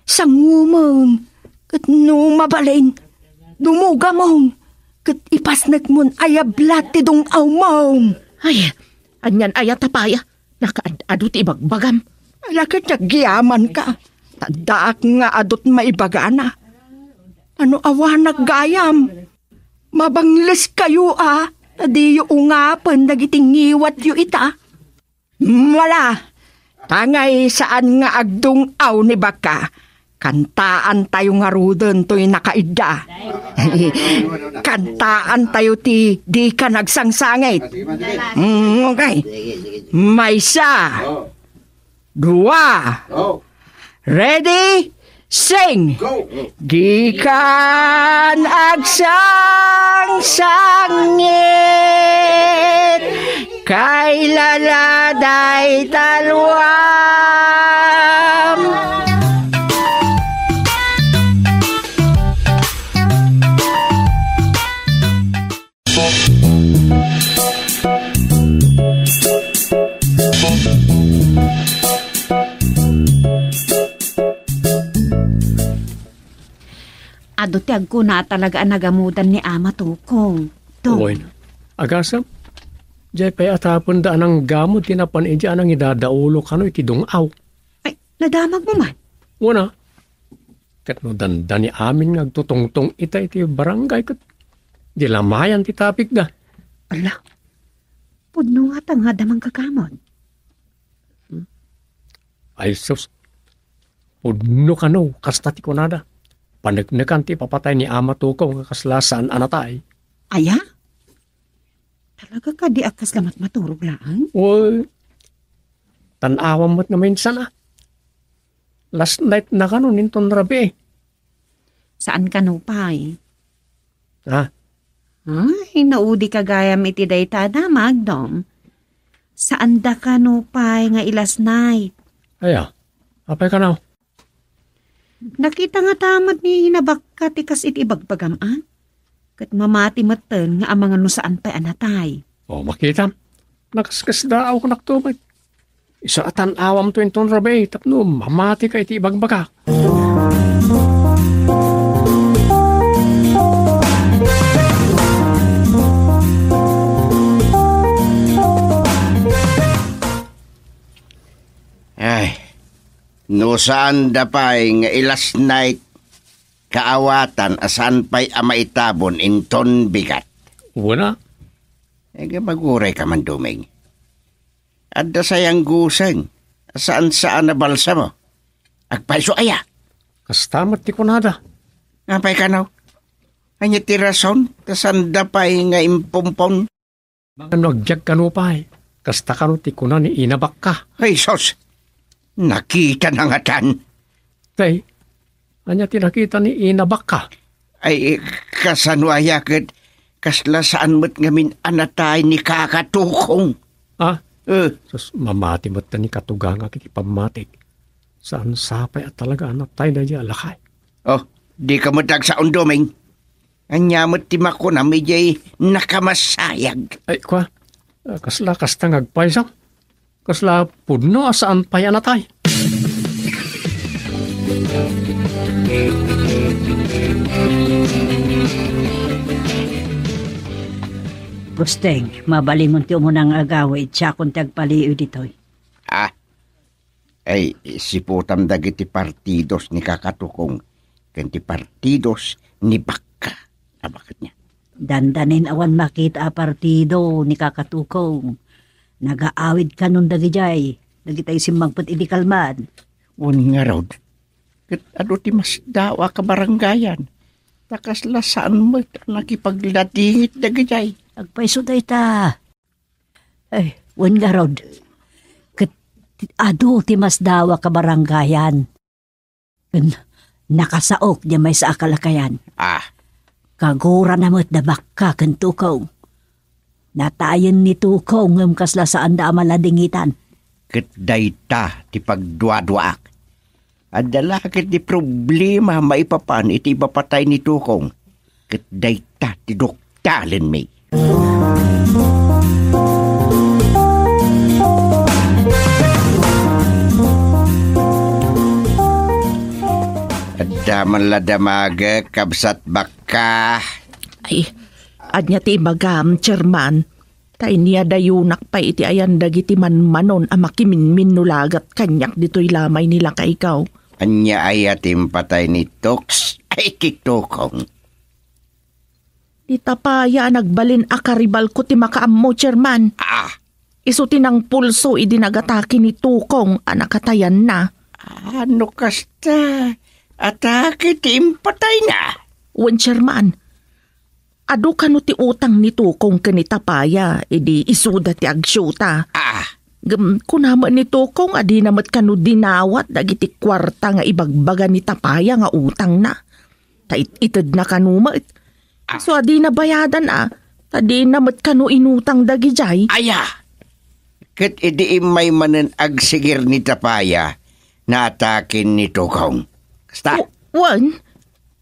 sangomen, ket no mabalin, dumugamon, ket ipasnekmon a yablat ti dung-awmon. Ay, anian aya ta paya? Nakaad-adu ti ibagbagam. Ala ket agyamanka. Ta addaak nga adut maibagana. Ano awanak gayam? Mabangleskayo a, ta diyo ungapen dagiti ngiwatyo ita. Wala, tangay saan nga agdung-aw ni Bakka. Kantaantayo ngaruden toy nakaidda. Kantaantayo ti dika nagsangsangit. Mm, okay. Maysa. Dua. Ready? Sing! Dikan agsangsangit, kailala dayta luam. Adu ti agkuna a talaga a nagamudan ni Ama Tokong. Dong. Wen, agasem, diay pay a tapenda a nanggamud ti napan idi a nangidadaulo kano iti dung-aw. Ay, nadamagmo man? Wen a. Ket no dandani amin nga agtutungtong ita iti barangay ket di la mayan ti tapikda. Ala, pudno ngata nga adda manggagamon. Ay sus, pudno kano, kasta ti kunada. Paneknekan ti ipapatay ni Ama Tokong nga kasla saan a natay. Aya? Talaga kadi a kasla matmaturog laeng? Uy, tan-awam met nga minsan a. Last night na kano inton rabii. Saan kano pay? Ha? Ay, naudi ka gayam iti dayta a damag, Dong. Saanda kano pay nga i-last night? Aya, apay kano? Nakita ngata met ni Bakka ti kas iti ibagbagam, a? Ket mamati metten nga amangan no saan pay a natay. O, makitam. Nakaskasdaawnak to met. Isu a tan-awamto inton rabii tapno mamatika iti ibagbagak. Ay, no saanda pay nga i-last night, kaawatan a saan pay a maitabon inton bigat. Wen a. Ay, maguray ka man, Doming. Adda sayang guseng, saan-saan a balsamo. Agpayso aya? Kasta met ti kunada. Apay kano? Ania ti rason ta saanda pay nga impumpon? Mangano agbiag kano pay? Kasta kano ti kuna ni Ina Bakka? Ay, sus! Nakitana ngatan. Tay, ania ti nakita ni Ina Bakka? Ay, kasano aya ket kasla saan met ngamin a natay ni Kaka Tukong? Ah? Eh. Sus, mamati met ni katugangak iti pammatik. Saan sapay a talaga a natay daydiay a lakay? Oh, dika met agsaon, Doming. Ania met ti makunam idiay nakamasayag? Ay, kua, ah, kasla kasta nga agpayso? Kasla pudno a saan pay a natay? Gusteng, mabalinmon ti umuna nga agawid, siakon ti agpaliiw ditoy. Ah, Ay, siputam dagiti partidos ni Kaka Tukong ken ti partidos ni Bakka. A, baket nia? Dandanin awan makita a partido ni Kaka Tukong. Nagaawid kanon dagidiay, dagitay simmangpet idi kalman. Wen ngarud, ket adu ti masdaaw a kabarangayan, ta kasla saan met a nakipagladingit dagidiay. Agpayso dayta. Ay, wen ngarud, ket adu ti masdaaw a kabarangayan. Ken nakasaok diay maysa a kalakayan. Ah. Kagurana met da Bakka ken Tukong. Natayen ni Tukong ngem kasla saanda a maladingitan. Ket dayta ti pagduaduaak. Adda la ket ti problema maipapan iti ipapatay ni Tukong, ket dayta ti duktalenmi. Adda man la damagek, Kabsat Bakka. Ay, ania ti ibagam, Chairman? Ta ania dayunak pay iti ayan dagiti manmanon a makiminminno lagat kaniak ditoy lamay ni lakayko. Ania aya ti impatay ni Toks? Ay, ti Tukong. Ti tapaya a nagbalin a karibalko ti makaammo, Chairman. Ah. Isu ti nangpulso idi nagatake ni Tukong a nakatayanna. Ah, no kasta, atake ti impatayna? Wen, Chairman. Adu kano ti utang ni Tukong ken ni Tapaya idi isuda ti agsiuta. Ah. Ngem kuna met ni Tukong a dina met kano dinawat dagiti kuarta nga ibagbaga ni Tapaya nga utangna. Ta it-itedna kano met. Ah. Isu a dina bayadan a, ta dina met kano inutang dagidiay. Aya! Ket idi immay manen agsigir ni Tapaya, naataken ni Tukong. Kasta? W-, wen,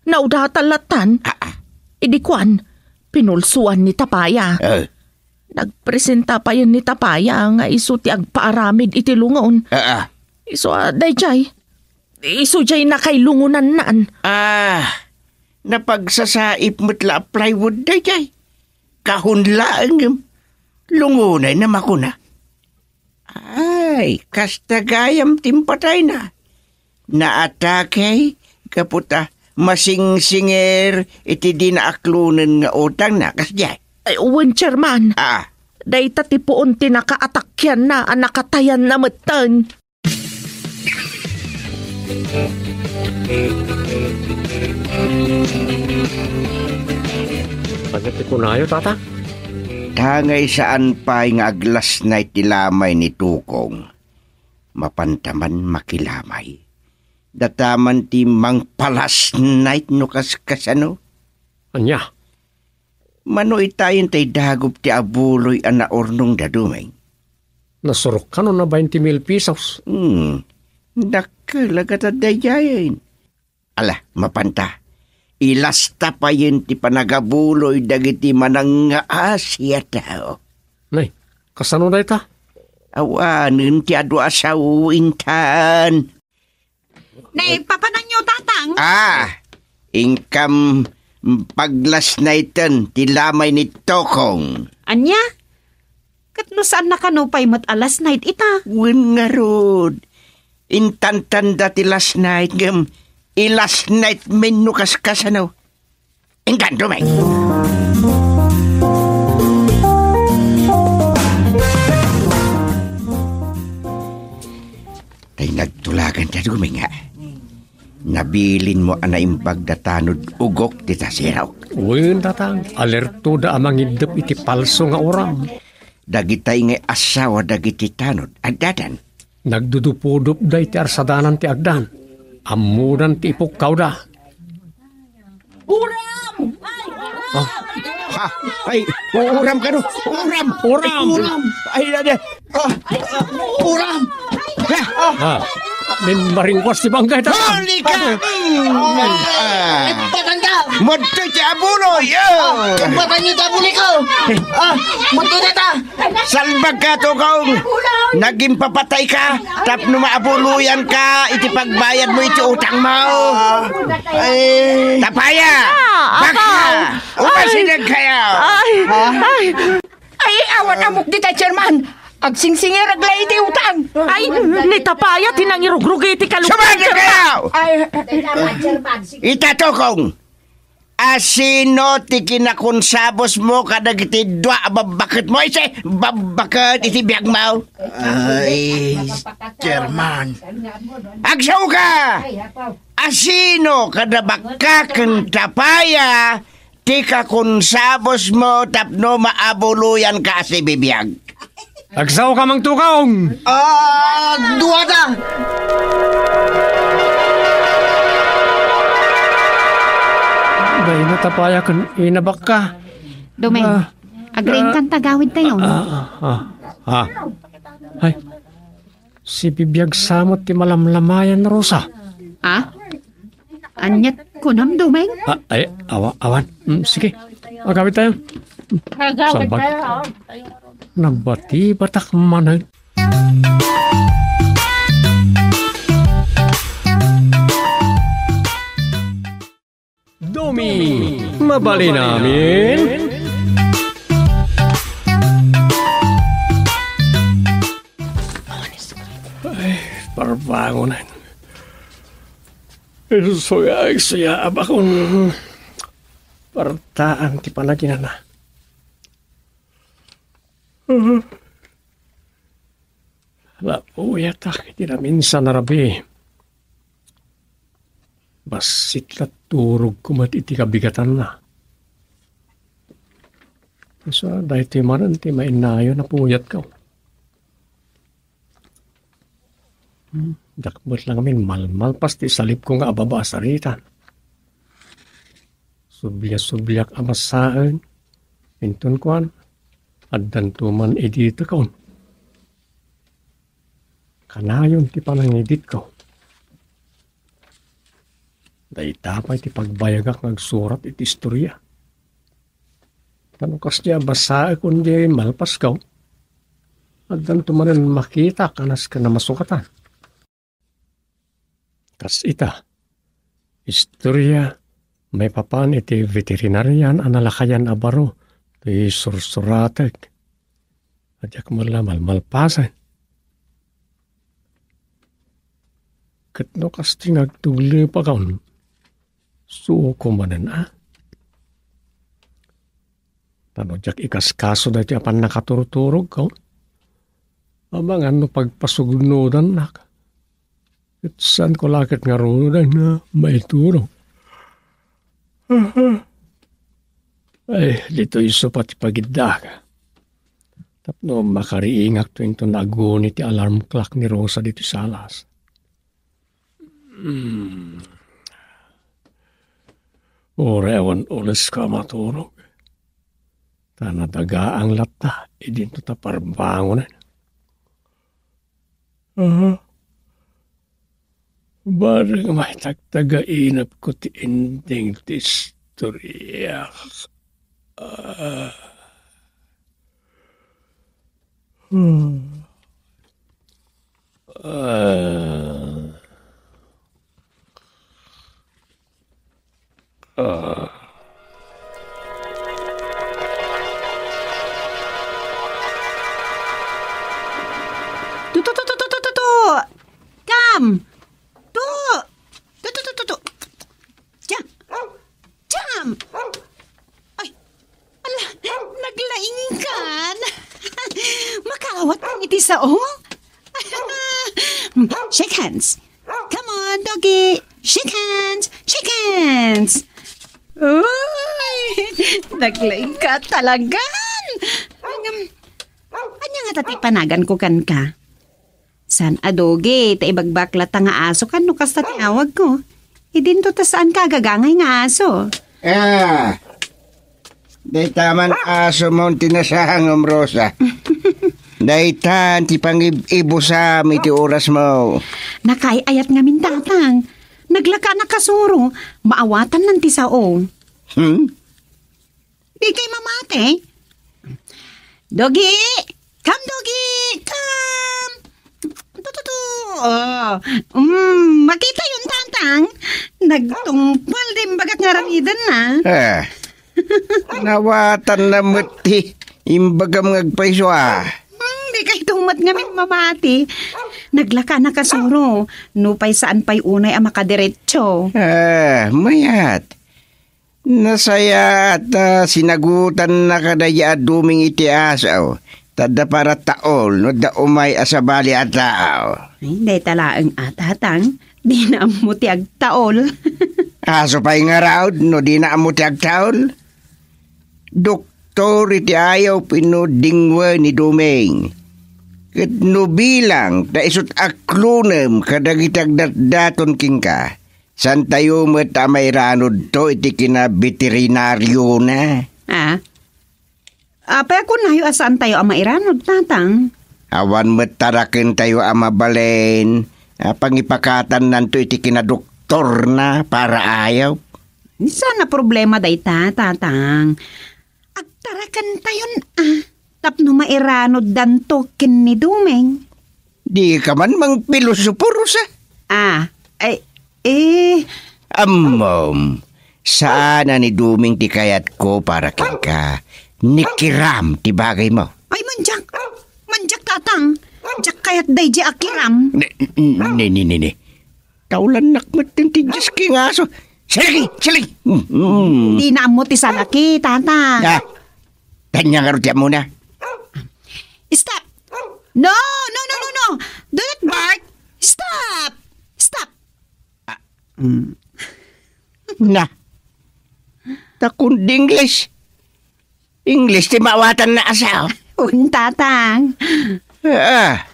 naudatan lattan. Ah, ah. Idi kuan, pinulsuan ni Tapaya. Eh. Nagpresenta payen ni Tapaya nga isu ti agpaaramid iti lungon. Ah, ah. Isu a, daydiay. Isu diay nakailungonannan. Ah, napagsasaip met la a plywood daydiay. Kahon laeng ngem lungonay na makuna. Ay, kasta gayam ti impatayna. Naatake gapu ta masingsingir iti dina aklonen nga utangna, kasdiay? Ay, wen, Chairman. Ah. Dayta ti puon ti nakaatakianna a nakatayanna metten. Ania ti kunayo, Tata? Ta ngay saan pay nga aglasnay ti lamay ni Tukong, mapanta man makilamay. Data man ti mangpalasnay no kaskasano. Ania? Mano itayen tay dagup ti abuloy a naurnongda, Doming? Nasurok kano na bainte mil pesos. Hmm. Dakkel a gatad daydiayen. Ala, mapanta. Ilasta payen ti panagabuloy dagiti manangngaasi a tao. Nay, kasano dayta? Awanen ti adu a sao intan. Naipapananyo, Tatang? Ah, inkam paglasnayten ti lamay ni Tokong. Ania? Ket no saanna kano pay met a lasnayt ita? Wen ngarud, intantanda ti lasnayt ngem ilasnaytmin no kaskasano. Inkan, Doming! Agtulagan ta, Doming, a. Nabilinmo a naimbag da tanod ugok dita sirok. Wen, tatang, alerto da a mangiddep iti palso nga uram. Dagitay nga asawa dagiti tanod, addadan. Nagdudupudopda iti arsadanan ti agdan. Ammodan ti ipukkawda. Uram! Ay, uram! Ah. Ha? Ay, uram kano? Uram! Uram! Uram! Ay, ay, ay. Ah, uram! Ah. Mimmaringwas ti bangkay ta. Huli ka! Ah. Patanda! Madto ti abuloy! Ah! Patanda ti abuloy ko! Ah! Madto data! Salbag ka, Tokong! Naging papatay ka tapno maabuloyan ka iti pagbayad mo iti utang mo! Ah, ay. Tapaya! Ah, baka! Apaw! Umasideg kayo! Ay! Ha? Ay! Ay, awan amok dita, Chairman! Agsingsingirag la iti utang! Ay, ni Tapaya ti nangirugrugi iti kalukwan, Chairman! Sumadik kayo! Ay, ita, Tokong! Asino ti kinakonsabos mo kadagiti dua a babbaket mo? Iti babbaket iti biag mo? Ay, Chairman. Agsaw ka! Asino kada bakka ken Tapaya ti kakonsabos mo tapno maabuloyan ka a sibibiag? Agsaw ka, Mang Tukong! Ah, duada! Dayna Tapaya ken ina bakka. Domeng, ah, agriingkan ta gawid tayo. Ah, ah, ah, ah. Ay, sibibiag sa met ti malamlamayan, Rosa. Ah? Aniat kunam, Domeng? Ah, ay, awa-, awan. Mm, sige. Agawid tayo. Agawid tayo. Nagbati-batak manen. Domi, mabalin amin? Ay, parbangonan. Isu nga agsuyaab akon partaan ti panaginana. Napuyatak iti naminsan a rabii. Bassit la turogko met iti kabigatanna. Sa daytoy manen ti mainnayon a puyatko. Hmm, diak met la ngamin malmalpas ti salipko nga ababa a saritan. Sublia-subliak a basaen, inton kuan, addanto man idi tekon. Kanayon ti panangiditko. Dayta pay ti pagbayagak nga agsurat iti istoria. Ta no kasdiay a basaek ken di malpasko, addanto manen makitak a nasken a masukatan. Kas ita, istoria maipapan iti veterinarian a nalakayan a baro ti sursuratek. Diak met la malmalpasen. Ket no kasdiay nga agtuglepakon, suko manen a. Ta no diak ikaskaso daytoy a pannakaturturogko, amangan no pagpasugnodannak. Ket saanko la ket ngaruden nga maiturog. Ay, ditoy isu pay ti pagiddak. Tapno makariingakto inton aguni ti alarm clock ni Rosa ditoy salas. Hmm. Uray awan ulesko a maturog. Ta nadagaang latta idinto ta parbangonen. Aha. Bareng maitagtagainepko ti ending ti istoria. Ah. Hmm. Ah. Ah. Tu, tu, tu, tu, tu, tu, tu, tu. Kam. Tu. Tu, tu, tu, tu, tu. Kam. Kam. Ay. Ala, naglaingkan. Makaawat ka iti sao? Shake hands. Come on, doggy. Shake hands. Shake hands. Uy, naglaing ka talagan. Ngem, ania ngata ti panaganko kenka? Saan a doggy, ta ibagbakla ta nga aso ken no kasta ti awagko. Idinto ta saan ka agagangay nga aso. Ah, dayta man aso mo ti nasangom, Rosa. Dayta ti pangib-ibusam iti oras mo. Nakaay-ayat ngamin, Tatang. Naglaka na kasuro, maawatannan ti sao. Hmm? Dikay mamati? Doggy! Come, doggy! Come! Tututu! Oh, mm, makita yun, Tatang. Nagtungpal din bagak nga ramidan na. Ah, nawatanna met ti imbagam nga agpayso, ah. Hmm, dikay tumet ngamin mamati. Naglaka na kasuro. Nupay saan pay unay a makadiretso. Ah, mayat. Nasayaat a sinagutanna kadaydi a duming iti aso, ta adda para taol no adda umay a sabali a tao. Ay, dayta laeng a, Tatang. Dina ammo ti agtaol. Aso pay ngarud no dina ammo ti agtaol? Doktor iti ayawp inno dingwe ni Duming. Ket no bilang ta isut' aklonem kadagiti agdatdaton kenka, saantayo met a mairanudto iti kinaveterinariona. Ah? Apay a kunayo a saantayo a mairanud, Tatang? Awan met tarakentayo a mabalin a pangipakatannanto iti kinadoktorna para ayawp. Saan a problema dayta, Tatang? Agtarakentayon a tapno mairanuddanto ken ni Duming. Dika man mangpilosopo, Rosa. Ah, ay, eh. Ammom, saan a ni Duming ti kayatko para kenka. Ni Kiram ti bagaymo. Ay, manjak. Manjak, Tatang. Diak kayat daydi a Kiram. Ni, ni, ni, ni, ni. Taulannak met ti dias king aso. Silagi! Silagi! Mm, mm. Dina ammo ti salaki, Tatang. Ah, tanya nga ti ammona. Stop! No, no, no, no, no! Do not bark! Stop! Stop! Ah, mm. Na. Ta kundi English. English ti maawatanna a sao. Wen, Tatang. Ah,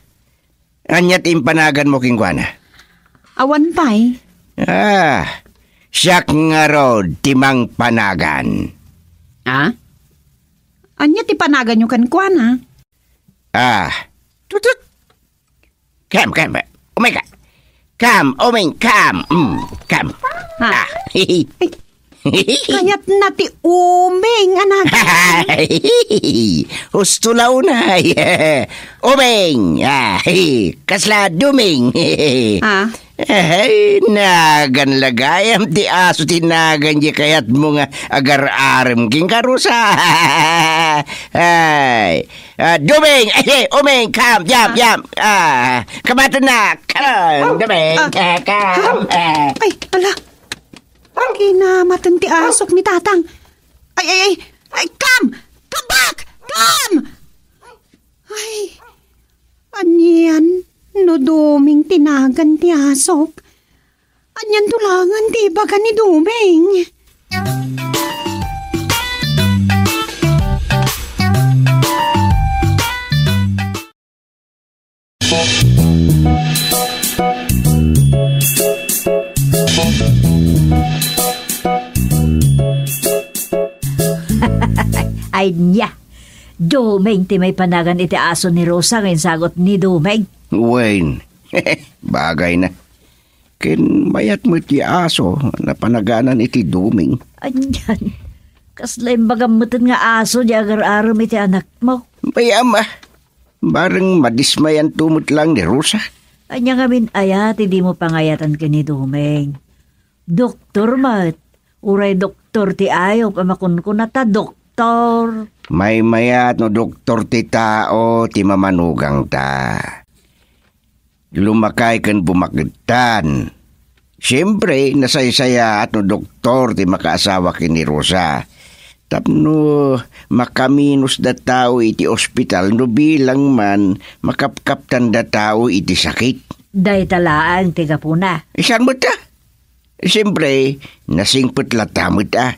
ania ti impanaganmo kenkuana? Awan pay. Ah, siak ngarud ti mangpanagan. Ah? Ania ti panaganyo kenkuana? Ah, tutut. Come, come. Umay ka. Come, Uming, come. Mm, come. Ah. Ah. Ay, kayatna ti Uming, anak. Husto la unay. Uming. Ah, kasla Duming. Ah. Ay, nagan la gayam ti aso ti nagan diay kayatmo nga agar-arem kenka, Rosa. Ay, Ah, Duming! Ay, Uming! Come, jump, jump! Ah, kamaten na! Come on, Duming! Ah. Ah, come! Ah. Ay, ala! Kinamaten ti asok ni Tatang. Ay, ay, ay! Ay, come! Come back! Come! Ay, anian no Duming ti nagan ti asok? Anian to langen ti ibaga ni Duming? Ay niya, Duming ti maipanagan iti aso ni Rosa nga insagut ni Duming. Wen, bagay na. Ken mayat met ti aso napanaganan iti Duming. Anian, kasla imbagam meten nga aso diay agar-arem iti anakmo? Bay-am a, bareng madismayanto met lang ni Rosa. Ania ngamin aya ti dimo pangayatan ken ni Duming? Doktor met, uray doktor ti ayup a makunkuna ta doktor. Maymayat no doktor ti tao ti mamanugangta. Lumakay ken bumakedtan. Siempre, nasaysayaat no doktor ti makaasawa ken ni Rosa. Tapno makaminosda tao iti ospital no bilang man makapkaptanda tao iti sakit. Dayta laeng ti gapuna. Saan met a? Siempre, nasingpet latta met a.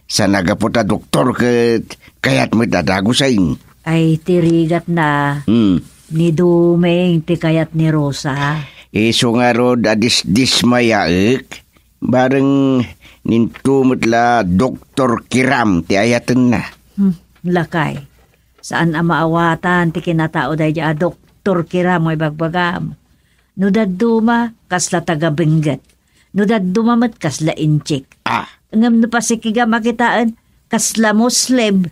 Saan a gapu ta doktor ket kayat met a dagusen. Ay, ti rigatna, Hmm. ni Dumeng ti kayat ni Rosa. Isu ngarud a disdismayaek, bareng ninto met la Doktor Kiram ti ayatenna. Hmm, lakay. Saan a maawatan ti kinatao daydiay a Doktor Kiram nga ibagbagam. No dadduma, kasla taga-Benguet. No dadduma met, kasla Intsik. Ah. Ngem no pasikigam a kitaen, kasla Muslim.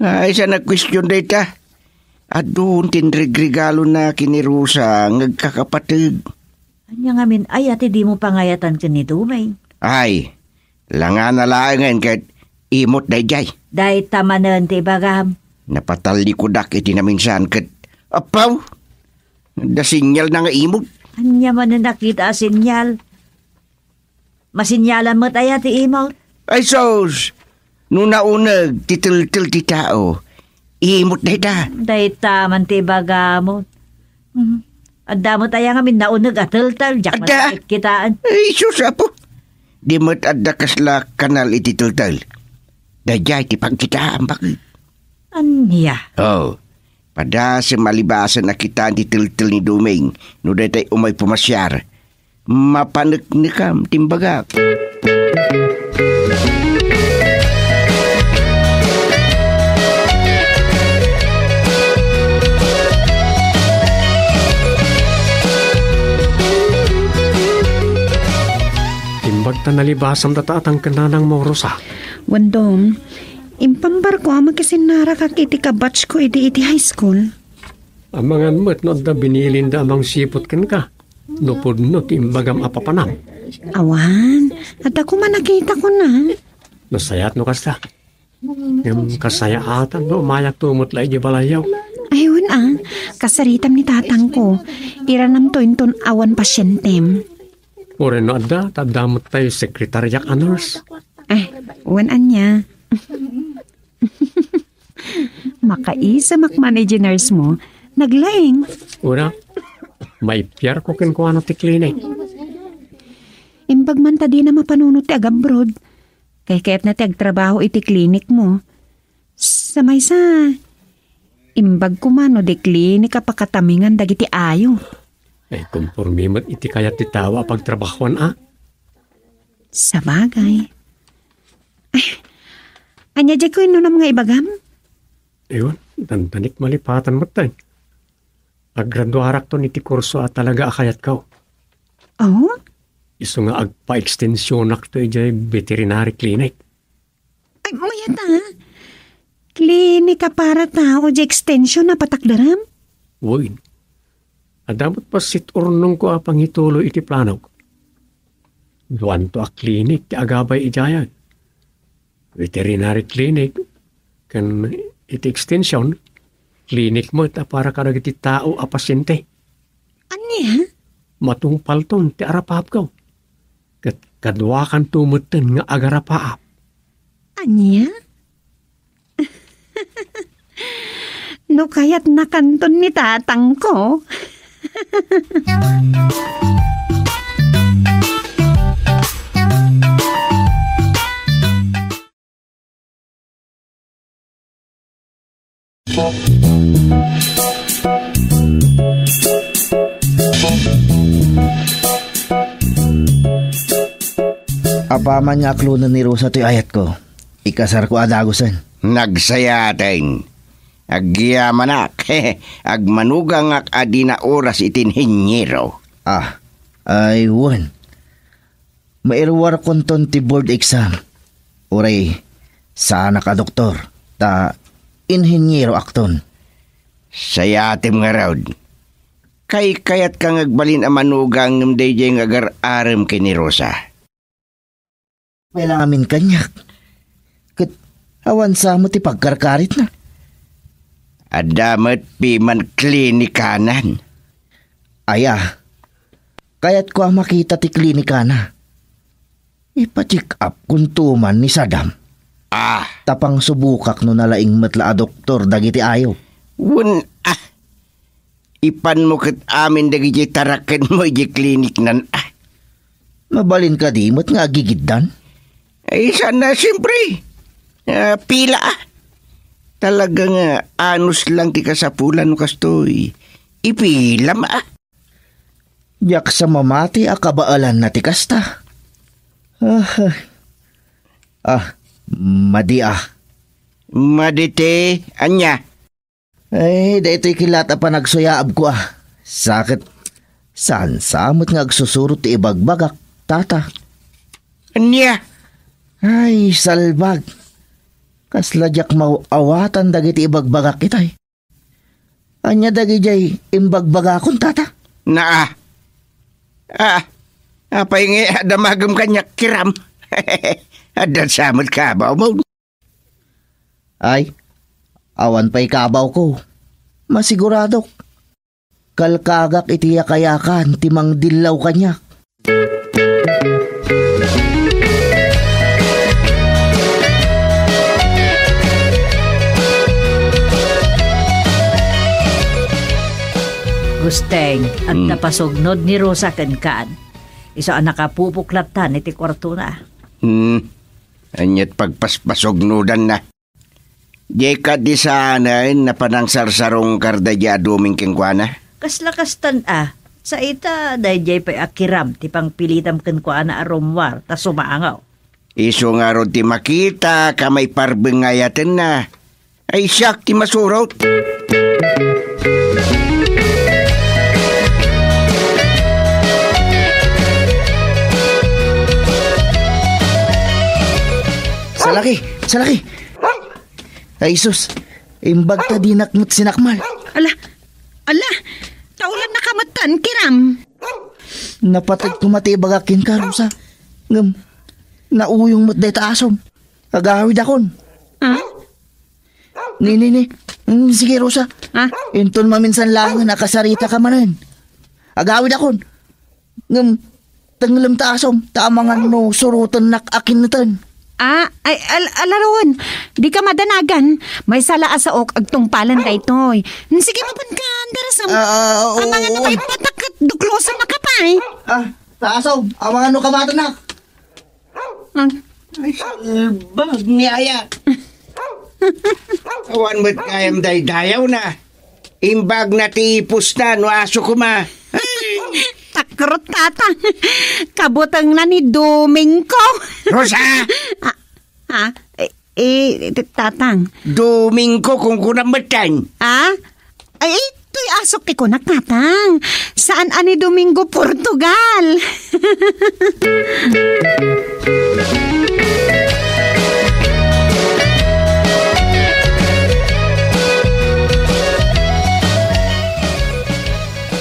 Ay, saan a kuestion dayta. Adun ti inregregalona ken ni Rosa nga agkakapateg. Ania ngamin aya ti dimo pangayatan ken ni Dumeng? Ay, langana laengen ket imot daydiay. Dayta manen ti ibagam. Napatalikodak iti naminsan ket, apaw! Adda sinyalna nga imot. Ania manen a kita a sinyal? Masinyalan met aya ti imot? Ay sus! No nauneg ti teltel ti tao, imot dayta. Dayta man ti ibagam. Hmm. Adda met aya ngamin nauneg a teltel, diak met Adda. Kitaen. Ay sus, apo! Di met adda kasla kanal iti teltel. Daydiay ti pagkitaam, bakit? Ania? Oh, padasem a libasen a kitaan ti teltel ni Dumeng no daytay umay pumasiar. Mapaneknekam ti imbagak. Imbag ta nalibasam data a tangken nanang mo, Rosa. Wen Dom, impambarko a makisinnaragak iti kabatchko idi iti high school. Amangan met no adda binilinda a mangsiput kenka. No pudno ti imbagam a papanam. Awan, adda koma nakita ko na. Nasayaat no kasta. Ngem kasayaatan no umayakto met la idiay balayyo. Ay, wen a, kasaritam ni tatangko. Iranamto inton awan pasientem. Uray no adda, ta adda met tay sekretariak a nurse. Eh, wen ania. Makaisamak man iti nurse mo, naglaing. Una, maipiar ko kenkuana ti klinik. Imbag man ta dina mapanunot ti agabroad. Kayatna ti agtrabaho iti klinik mo. Sa maysa, imbag koma no di klinik a pakatamingan dagiti ayo. Ay, konforme met iti kayat ti tao a pagtrabahoan, a? Sabagay. Ay, ania diay kuenonam nga ibagam? Aywan, dandanik malipatan met tay. Agraduarakton iti kurso a talaga a kayatko. Oh? Isu nga agpa-extensionakto idiay veterinary clinic. Ay, mayat a. Klinik a para tao diay extension a patakderem? Wen. Adda met bassit urnongko a pangituloy iti planok. Duanto a klinik ti agabay idiay. Veterinary clinic, ken iti extension, klinik met a para kadagiti tao a pasyente. Ania? Matungpalton ti arapaapko. Ket kaduakanto metten nga agarapaap. Ania? No kayatnakanton ni tatangko. Apaman nga aklonen ni Rosa toy ayatko, ikasarko a dagusen. Nagsayaaten. Agyamanak. Agmanugangak a dina oras iti inhiniero. Ah, ay wen. Mairuarkonton ti board exam. Uray, saanak a doktor, ta inhiniero akton. Sayatem ngarud. Kaykayatka nga agbalin a manugang ngem daydiay nga agar-arem ken ni Rosa. Kailangamin kaniak. Ket awan sa met ti pagkarkaritna. Adda met piman klinikanan. Aya, kayatko a makita ti klinikana. Ipa-check up kunto man ni Saddam. Ah. Ta pangsubokak no nalaing met la a doktor dagiti ayo. Wen, ah. Ipanmo ket amin dagiti tarakenmo idiay kliniknan, a. Mabalin kadi met nga agigiddan? Ay, saan a, siyempre. A, pila, a. Talaga nga anus lang ti kasapulan no kastoy. Ipilam, a. Diak sa mamati a kabaelanna ti kasta. Ah, ah, madi, a. Madi ti ania? Ay, daytoy ket latta a panagsuyaabko, a. Sa ket, saan sa met nga agsusurot ti ibagbagak, tata? Ania? Ay, salbag. Kasla diak maaw-awatan dagiti ibagbagak itay. Ania dagidiay imbagbagakon, tata? Naa. A, apay nga adda magem kaniak, Kiram? Adda sa met kabawmo. Ay, awan pay kabawko. Masiguradok. Kalkagak iti yakayakan ti mangdillaw kaniak. Gusteng, adda Hmm. pasugnod ni Rosa kenkan. Isu a nakapupok latta iti kuartona. Hmm. Aniat pagpaspasugnodanna? Dika di saanen a panangsarsaruka daydiay a duming kenkuana? Kasla kastan a, sa ita, daydiay pay a Kiram ti pangpilitam kenkuana a rummuar ta sumango. Isu ngarud ti makitak a maiparbengayatenna. Ay, siak ti masurot. Salaki! Salaki! Ay, sus! Imbag ta dinak met sinakmal. Ala! Ala! Taulannaka metten, Kiram! Napateg koma ti ibagak kenka, Rosa. Ngem, nauyong met dayta asom. Agawidakon. Ah? Ni, ni, ni. Mm, sige, Rosa. Ah? Inton maminsan laengen a kasaritaka manen. Agawidakon. Ngem, tenglem ta asom, ta amangan no surotennak a kinneten. Ah, ay, al-, alaron. Dika madanagan. Maysa la a saok agtungpalen daytoy. Sige, mapanka, Anderson. Ah, ah, oo, Amangan no oo. Kay patak ket duklosannaka pay. Ah, ta asom, amangan no kamatennak. Ah. Ay, salbag ni aya. Awan met gayam daydayawna. Imbag na ti ipusna no aso koma. Takrot, Tatang. Kabutengna ni Domingko. Rosa! Ah, ah, eh, eh, Tatang. Domingko, kunkunam metten. Ah? Ay, itoy asok ti kunak, Tatang. Saan a ni Domingo, Portugal.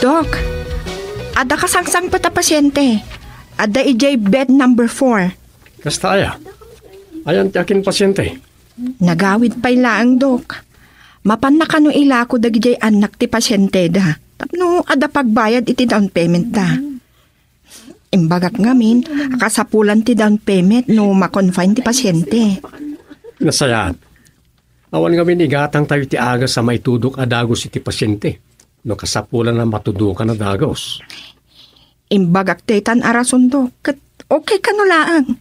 Dok, adda kasangsangpet a pasiente. Adda idiay bed number four. Kasta aya? Ayan ti akin pasiente? Nagawid pay laeng, Dok. Mapanna kano ilako dagidiay annak ti pasienteda tapno adda pagbayad iti down payment da. Imbagak ngamin a kasapulan ti down payment no ma-confine ti pasiente. Nasayaat. Awan ngamin igatangtayo ti agas a maitudok a dagus iti pasiente no kasapulan a matudokan a dagus. Imbagak daytan a rason, Dok, ket okay kano laeng.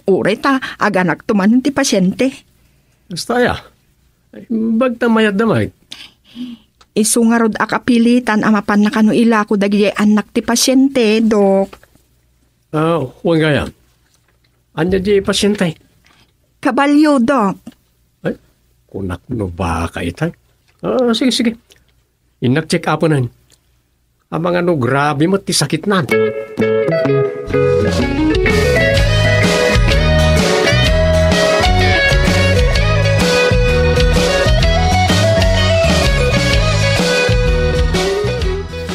Uray ta aganakto manen ti pasiente. Kasta aya? Imbag ta mayat da met. Isu ngarud a kapilitan a mapanna kano ilako dagidiay annak ti pasiente, Dok. Ah, wen gayam. Ania diay pasiente? Kabalio, Dok. Ay, kunak no baka itay. Ah, sige, sige. Innak check-upen. Amangan no grabe met ti sakitnan.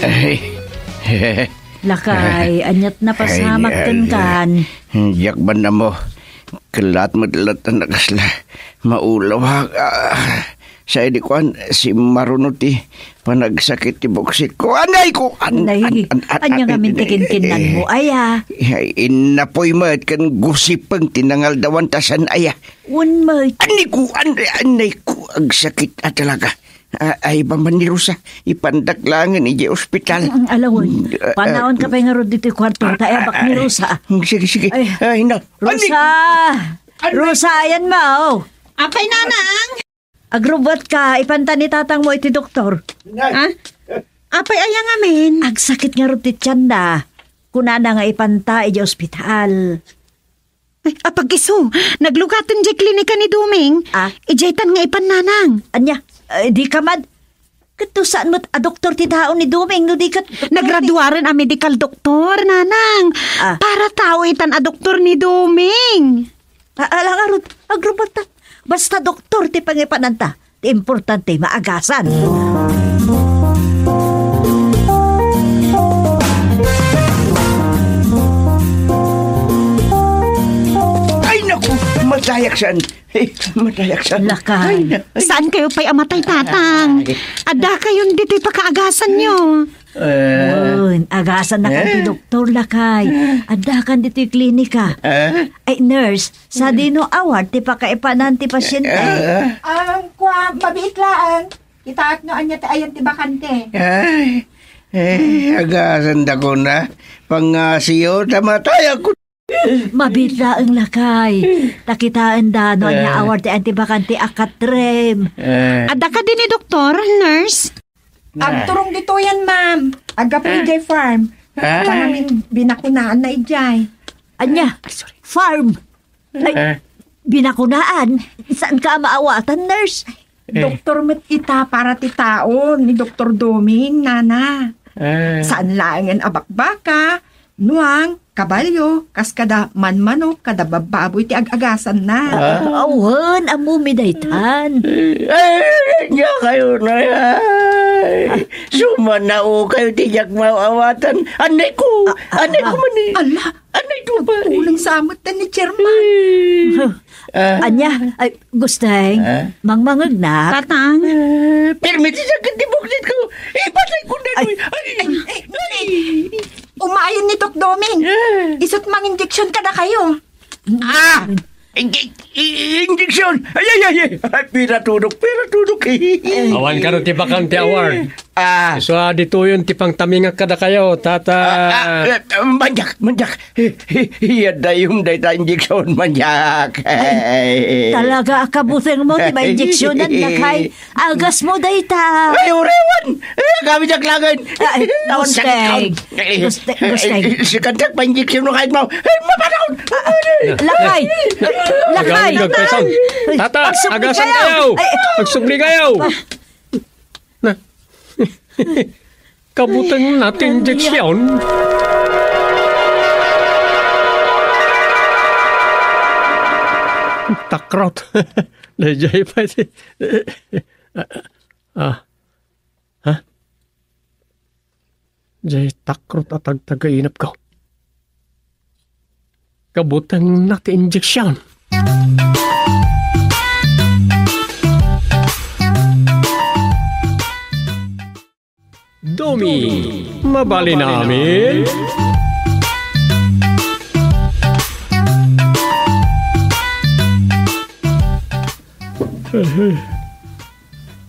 Ay. Lakay, aniat napasamak kenkan? Diak man ammo. Kellat met latta a kasla maulawak. Ah, sa idi kuan, simmaruno ti panagsakit ti buksit ko. Anay ko! An-, Anay, an-, an-, an-, ania ngamin ti kinkinnanmo, aya? Ay, innapoy met ken gusipeng ti nangaldawan ta saan aya. Wen met. Anay ko, an-, anay ko, agsakit a talaga. Ah, ay, ba man ni Rosa? Ipandak laengen idiay ospital. Mm, alawen. Mm, ah, panawanka ah, pay ngarud ditoy kuarto, ta iyabbak ni Rosa. Mm, sige, sige. Ay, ay, na. Rosa! Ani? Rosa, ayan mo. Apay, Nanang? Agrubuatka, ipanta ni tatangmo iti doktor. Ha? Apay, aya ngamin? Agsakit ngarud ti tianna. Kunana nga ipanta idiay ospital. Ay, apag-isu, naglugaten diay klinika ni Doming. Ah? Idiaytan nga ipan, Nanang. Ania, eh, di ka mad-, ket saan met a doktor ti tao ni Doming, no di ket doktor ti Nagraduaren a medical doctor, Nanang. Ah. Para tao itan a doktor ni Doming. Ah, ala ngarud, agrubuatta. Basta doktor ti pangipananta. Ti importante, maagasan. Ay, naku! Matayak saan? Eh, matayak saan? Lakay. Ay, na-, ay. Saan kayo pa'y amatay, Tatang? Ay. Adda kayon dito'y pakaagasan nyo. Eh. Wen, agasan na kan ti Eh? doktor, lakay. Eh? Adda kan dito'y klinika. Eh? Ay, nurse, sadino award ti pakaipanan ti pasyente? Eh? Ang kua, mabiit laeng. Itaak no ania ti ayan ti bakante. Ay, eh, agasan da kuna. Pangasiyo, ta matayak ko. Mabiit laeng, lakay. Ta kitaen da no ania Eh. award ti ayan ti bakante a katrem. Eh. Adda kadi ni doktor, nurse? Agturong ditoyen, ma'am. Aggapu Ah. idiay farm. Ah. Pangamin binakunaan na idiay. Ania? Farm? Ay, Eh. binakunaan? Saan ka maawatan, nurse? Eh. Doktor met ita para ti tao ni Doktor Doming, nana. Eh. Saan laengen a bakbaka, nuang, kabalio, kas kada manmanok, kada babbaboy ti ag-agasanna. Ah. Awan, ammom daytan. Eh, ay, ania kayo na, ay. Sumanao kayo ti diak maawatan. Aneko, Ah, ah, aneko ah. man eh. Ala, Aneko man eh. Kulang sa amat ni chairman. Eh. Ah. Ania, ay, Gusteng, Ah? mangmangegnak. Tatang. Eh, permi ti sakit ti buklit ko. Ipatay ko na Ay. Ay, ay, ay. Umayon ni Doc Doming. Eh. Isut manginjection kada kayo. Ah! Inje-, i-, injection! Ay, ay, ay, ay! Ay, pira tudok, pira tudok. Awan kano ti bakante award. Ah. Isu a ditoyon ti pangtamingak kada kayo, tata. Ah, ah, eh, manyak, manyak. Hi-, hi-, hiya dayum dayta injection, manyak. Ay, talaga a kabuteng mo ti mainjeksyonan, lakay. Agas mo dayta. Ay, urewan! Eh, kami diak lagen. Ay, Awan sakit Gusteng. kaon. Gusteng, Gusteng. Eh, si Kantak, painjection no kahit mo. Eh, mapanahon! Ah, lakay! Lakay! Agawid agpesan. Tata, Agsubli agasan kayo! kayo! Ay, Agsubli kayo! Na. Kabuteng na ti injection. Takrot. Dayjay pa ti. Ah. Ha? Jay takrot a tagtagainepko. Kabutengna ti injection. Domi, mabalin amin?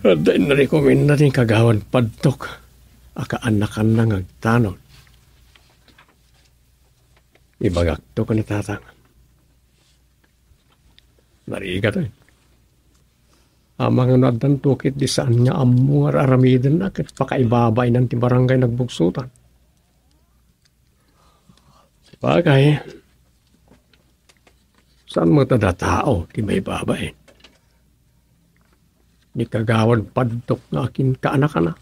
Adda inrekomenda ti kagawad padtok a kaanakanna nga agtanod. Ibagakto ken ni Tatang. Narigat, eh. Amangan no addanto ket di saan nga ammo nga ar-aramidenna ket pakaibabaenan ti barangay Nagbugsotan. Bagay, saan met a datao ti maibabaen? Ni kagawad padtok nga akin kaanakana.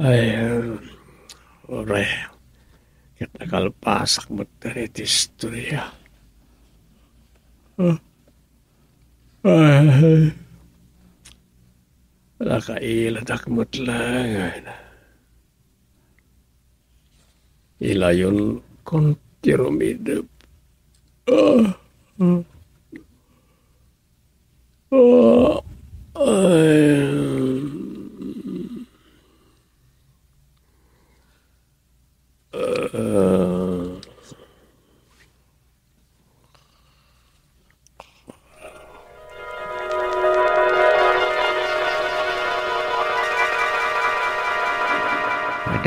Ay, ore, ket nakalpasak met dayta ti istorya. Ay, nakailadak met laeng. Ilayonkon ti rumidep. Ah, ah. Ah, ay. Ah.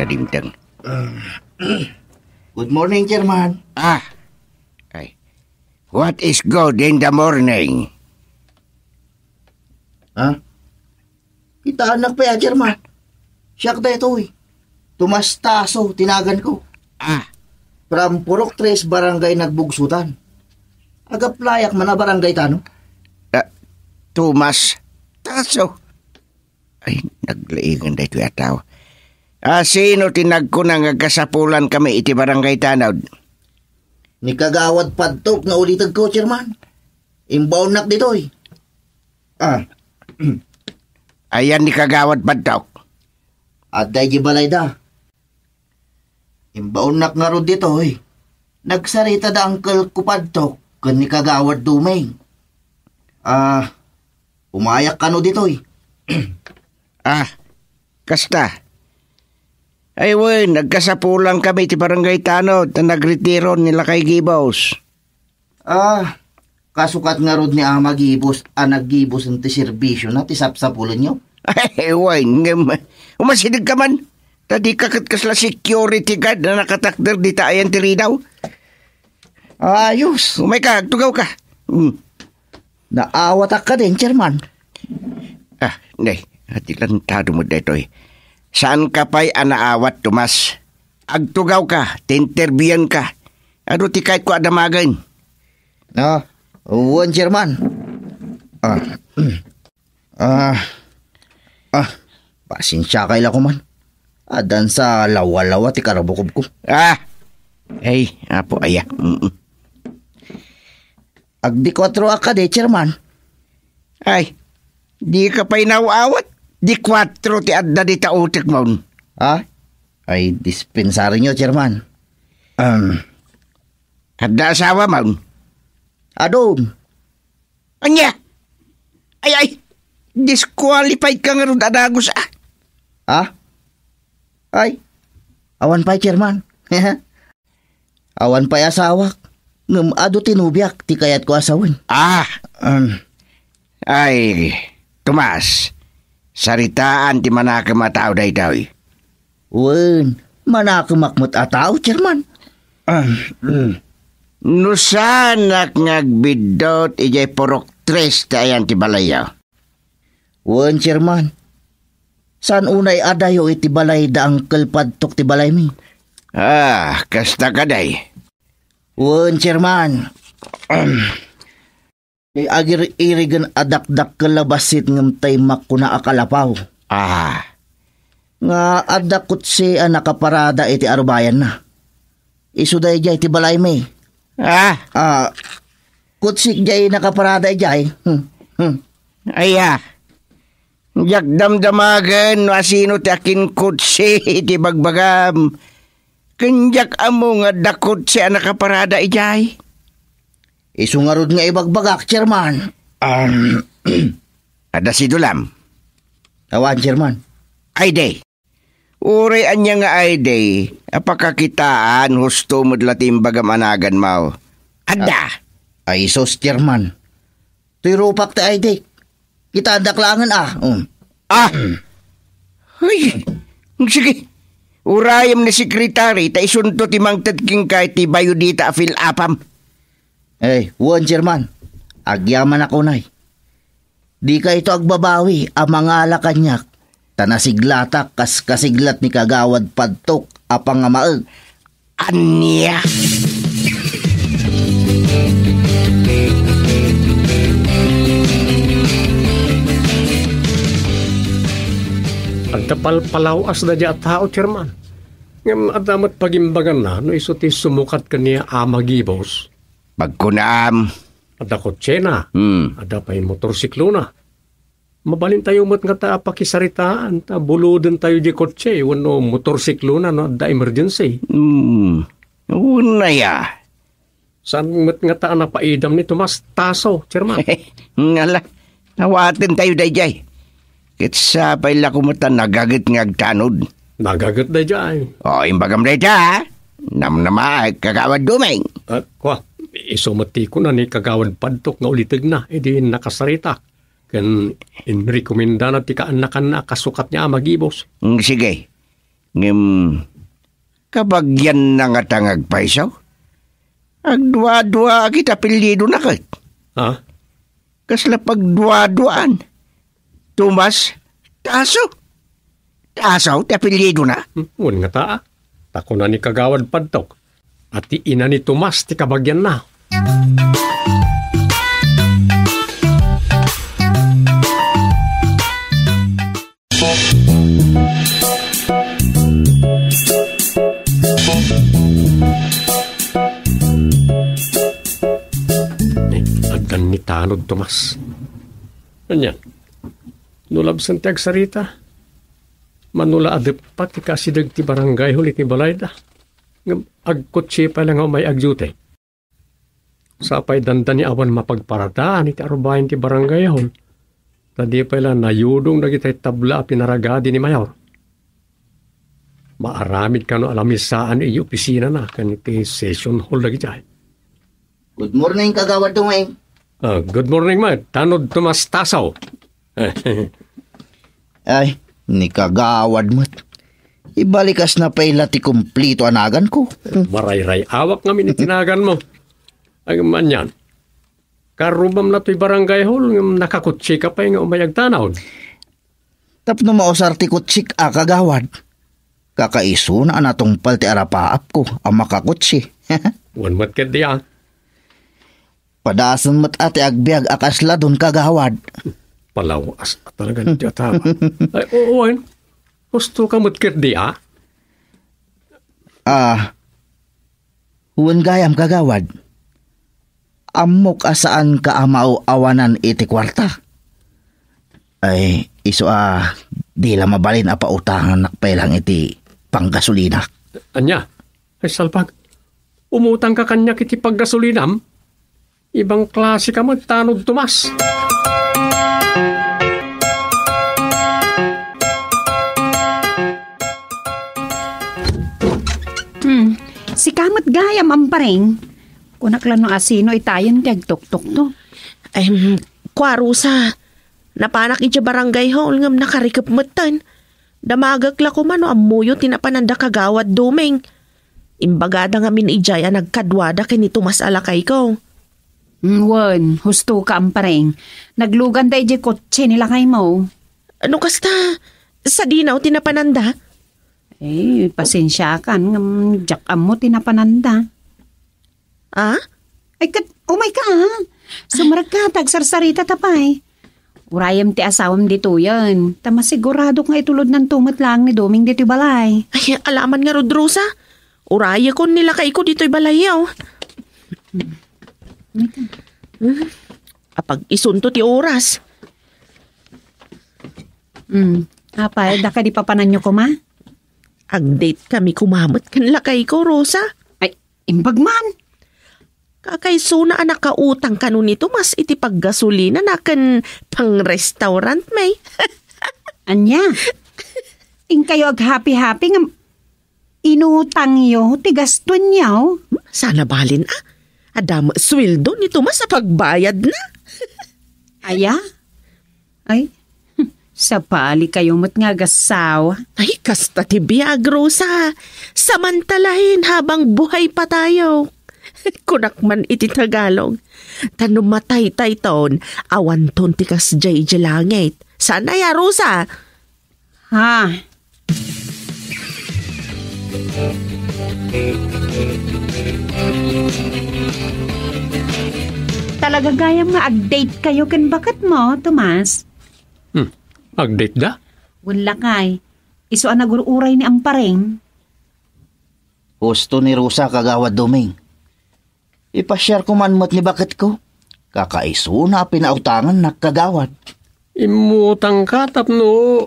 Dimteng. Good morning, Chairman. Ah, ay. What is good in the morning? Ha? Kitaanak pay a, Chairman. Siak daytoy. Tomas Taso ti naganko. Ah. From Purok Tres, Barangay Nagbugsutan. Agaplayak man a Barangay Tanod. Ah, Tomas Taso. Ay, naglaigan daytoy a tao. Ah, sino ti nagkuna nga agkasapulan kami iti Barangay Tanod? Ni Kagawad Padtok nga ulitegko, Chairman. Imbaonnak ditoy. Ah. Ayan ni Kagawad Padtok. Adda iti balayda. Imbaonnak ngarud ditoy. Nagsarita da Uncle Kupadtok ken ni Kagawad Dumeng. Ah, umayak kano ditoy. Ah, kasta. Ay wen, nagkasapulan kami ti Barangay Tanod ta nagretiro ni Lakay Gibos. Ah, kasukat ngarud ni Ama Gibos a naggibos ti serbisio na ti sapsapulenyo? Ay, wen, ngem, umasideg ka man. Ta di ka ket kasla security guard a nakatakder dita ayan ti ridaw. Ayos. Umay ka, agtugaw ka. Hmm. Naawatak kadin, Chairman. Ah, nay, adelantado met daytoy. Saan ka pay a naawat, Tomas. Agtugaw ka, ti interbian ka. Adu ti kayatko a damagen. Ah, wen, Chairman. Ah, ah, ah, pasensiakay la koman. Addan sa lawa-lawa ti karabukobko. Ah, ay, Apo, aya. Mm-mm. Agdi kuatro a kadi, Chairman. Ay, di ka pay naaw-awat. Di kuatro ti adda dita utek mo. Ha? Ay, dispensaryo, Chairman. Um, Adda asawa mo? Adun. Ania? Ay, ay, disqualified ka ngarud a dagus, ah. Ha? Ay, awan pay, Chairman. Awan pay asawak, ngem adu ti nobiak ti kayatko a sawen. Ah! Um, ay, Tomas, saritaan ti manakem a tao daytoy. Wen, manakemak met a tao, Chairman. Um, um. No saanak nga agbiddut idiay Purok Tres ti ayan ti balayyo? Wen, Chairman. Saan unay a dayo iti balay da Uncle Padtok ti balaymi? Ah, kasta kadi. Wen, Chairman. Ti agir-irigen a dakdakkel a bassit ngem tay makuna a kalapaw. Ah. Nga adda kotse a nakaparada iti arubayanna. Isu daydiay ti balaymi. Ah? Ah, kotsek diay nakaparada idiay. Hmm, hmm. Aya, diak damdamagen no asino ti akinkotse iti bagbagam. Ken diak ammo nga adda kotse a nakaparada idiay. Isu ngarud nga ibagbagak, Chairman. Um, adda sidulam? Awan, Chairman. Ay, di. Uray ania nga I D, apakakitaan, husto met la ti imbagam a naganmo. Adda! Ah, ay sus, Chairman. Toy rupak ti I D. Kitaandak laengen, ah. Um. Ah! Ay, sige. Urayem ni Secretary, ta isunto ti mangted kenka iti biodata a fill-upam. Eh, wen, Chairman. Agyamanak unay. Dikayto agbabawi a mangala kaniak, ta nasiglatak kas kasiglat ni Kagawad Padtok a pangamaeg. Ania? Agtapalpalawas daydiay a tao, Chairman. Ngem adda met pagimbaganna no isu ti sumukat ken ni Ama Gibos. Pagkunam. Adda kotsena. Hmm. Adda pay motorsiklona. Mabalintayo met ngata a pakisaritaan ta bulodentayo diay kotse wenno motorsiklona no adda emergency. Hmm. Wen aya. Saan met ngata a napaidam ni Tomas Taso, Chairman? Ngala, awatentayo daydiay. Ket sapay la koma ta nagaget nga agtanod. Nagaget daydiay. O, imbagam dayta, ha? Namnamaek, Kagawad Dumeng. Ah, kua, isu met ti kuna ni Kagawad Padtok nga ulitegna idi nakasarita ken inrekomendana ti kaannakanna a kasukat ni Ama Gibos. Mm, sige. Ngem, kabagianna ngata nga agpayso? Agduadua a ket apelyidona ket. Ha? Kasla pagduaduaan? Tomas Taso? Taso ti apelyidona? Hmm, wen ngata, a. Ta kuna ni Kagawad Padtok, a ti ina ni Tomas ti kabagianna. Ay, addan ni Tanod, Tomas. Anian? No labsen ti agsarita, mano la a deppa ti kaasideg ti barangay hall iti balayda. Ngem agkotse pay la nga umay agdiute. Sapay dandani awan mapagparadaan iti arubayan ti barangay hall, ta di pay la nayudong dagitay tabla a pinaragadi ni Mayor. Maaramid kano a lamisaan iti opisinana ken iti session hall dagitay. Good morning, Kagawad Dumeng. Ah, good morning met, Tanod Tomas Taso. Ay, ni Kagawad met. Ibalikas na pay la ti kumplito a naganko. Marayray-awak ngamin iti naganmo. Ay, anian? Karrubam la toy barangay hall, ngem nakakotseka pay nga umay agtanod. Tapno mausar ti kotsek a, Kagawad. Kakaisuna a natungpal ti arapaapko a makakotse. Wen met ketdi, a. Padasen met a ti agbiag a kasla don, Kagawad. Palawas a talaga ti atama. Ay, oo, wen. Husto ka met ketdi, a? Ah, wen gayam, Kagawad. Ammok a saanka a maaw-awanan iti kuarta. Ay, isu a, di la mabalin a pautangannak pay lang iti panggasolinak. Ania? Ay, salbag. Umutangka kaniak iti paggasolinam? Ibang klase ka met, Tanod Tomas. Hmm, sika met gayam, Ampareng. Kunak la no asino itayen ti agtuktokto. Em, kua, Rosa, napanak idiay barangay hall ngem nakarikep metten. Damagek la koma no ammoyo ti napananda Kagawad Dumeng. Imbagada ngamin idiay a nagkaduada ken ni Tomas a lakayko. Mm, wen, husto ka, Ampareng. Nagluganda idiay kotse ni lakaymo. No kasta, sadino ti napananda? Eh, pasensiakan, ngem diak ammo ti napananda. Ah? Ay, ket, umay ka, ha? Sumarag ka, ta agsarsarita ta pay. Urayem ti asawam ditoyen, ta masiguradok nga itulodnanto met laeng ni Doming ditoy balay. Ay, alaman ngarud, Rosa. Urayekon ni lakayko ditoy balayyo. Apag-isunto ti oras. Hmm. Apay, daka di papananyo koma? Ag-date kami koma met ken lakayko, Rosa. Ay, imbag man. Kakaisuna a nakautang kano ni Tomas iti paggasolinana ken pangrestaurant, may. Ania? Inkayo aghappy-happy ngem inutangyo ti gastuenyo? Saan a balin, a. Adda met sueldo ni Tomas a pagbayadna. Aya? Ay, sabali kayo met nga agassawa. Ay, kasta ti biag, Rosa. Samantalahin habang buhay pa tayo. Kunak man iti Tagalog. Ta no mataytayton, awanton ti kasdiay idiay langit. Saan aya, Rosa? Ha? Talaga gayam nga ag-date kayo ken baketmo, Tomas? Hmm. Ag-date da? Wen lakay. Isu a nagur-uray ni Ampareng. Husto ni Rosa, Kagawad Doming. Ipasiarko man met ni baketko. Kakaisuna a pinautangannak, Kagawad. Immutangka tapno,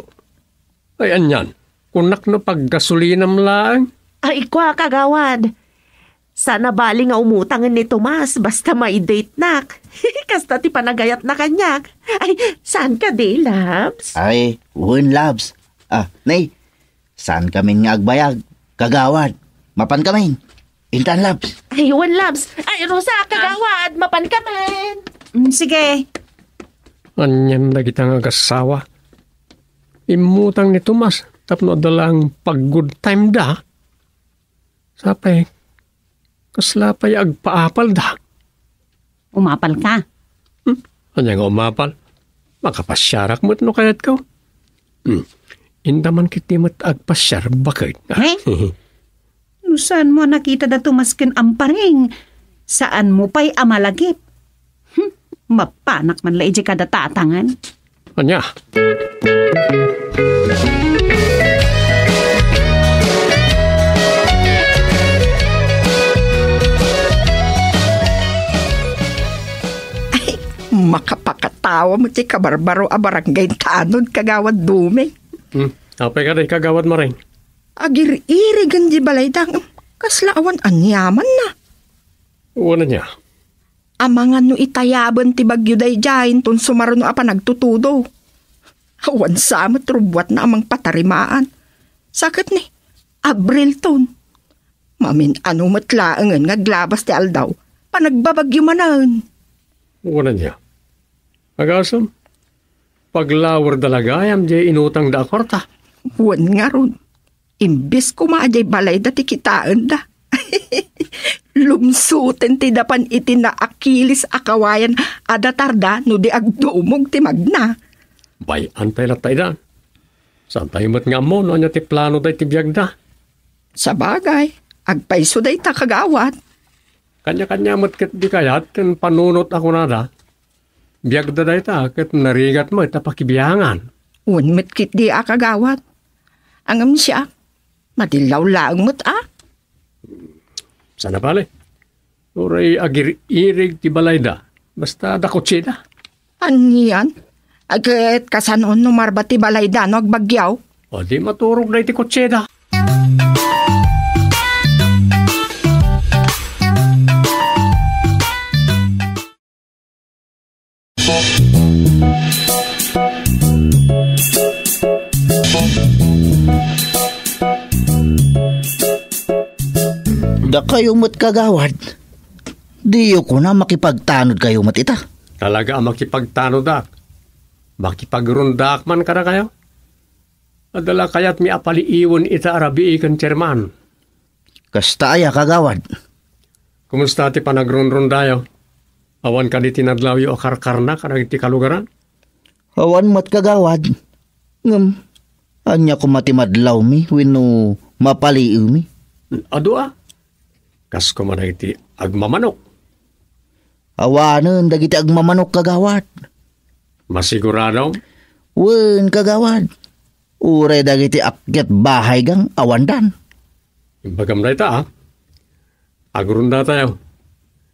ay, anian, kunak no paggasolinam laeng? Ay, kua, Kagawad. Saan a bali nga umutangen ni Tomas basta maidatenak. Kasta ti panagayatna kaniak. Ay, saan kadi, Labs? Ay, wen, Labs. Ah, nay, saan kamin nga agbayag, Kagawad? Mapan kamin. Intan, Labs. Ay, wen, Labs. Ay, Rosa, Kagawad, mapan kamin. Mm, sige. Anian dagita nga agassawa? Immutang ni Tomas. tapno adda laeng pag-good time da. Sapay, kasla pay agpaapalda. Umapal ka? Hmm? Ania nga umapal? Makapasiarak met no kayatko. Hmm. Inda man ketdi met agpasiar, baket. Eh? No saan mo a nakita da Tomas ken Ampareng, saan mo pay a malagip. Hmm, mapanak man la idiay kada tatangan. Ania? Ay, makapakatawa met ti kabarbaro a barangay tanod, Kagawad Doming. Hmm, apay kadi, Kagawad Maring? Agir-irigen di balayda, ngem kasla awan aniamanna. Wen ania? Amangan no itayaben ti bagyo daydiay inton sumaruno a panagtutudo. Awan sa met rubbuatna a mangpatarimaan. Sa ket ni, Abrilton. Mamin-ano met laengen nga aglabas ti aldaw, panagbabagyo manen. Wen ania? Agasem, paglawerda la gayam diay inutangda a kuarta. Wen ngarud, imbes koma a diay balayda ti kitaenda, lumsuten ti dapan iti naakilis a kawayan a datarda no di agdumog ti magna. Bay-antay latta idan. Saantayo met nga ammo no ania ti planoda iti biagda. Sabagay, agpayso dayta, Kagawad. Kaniakania met ketdi kayat ken panunot a kunada. Biagda dayta ket narigat met a pakibiangan. Wen met ketdi a, Kagawad. Ngem siak, madillaw laeng met a. Saan a bale? Uray agir-irig ti balayda. Basta adda kotseda. Anian? Ay, ket kasano no marbat ti balayda no agbagyo? O di maturog daydi kotseda. Dakayo met, Kagawad. Diyo kuna makipagtanodkayo met ita? Talaga a makipagtanodak. Makipagrondaak man kadakayo. Adda la kayatmi a paliiwen ita a rabii ken chairman. Kasta aya, Kagawad? Kumusta ti panagronrondayo? Awan kadi ti nadlawyo a karkarna kadagiti kalugaran? Awan met, Kagawad. Ngem, ania koma ti madlawmi wenno mapaliiwmi? Adu a. Kas koma dagiti agmamanok. Awanen dagiti agmamanok, Kagawad. Masiguradom? Wen, Kagawad. Uray dagiti akyat bahay gang awandan. Imbagam dayta, a. Agrondatayo.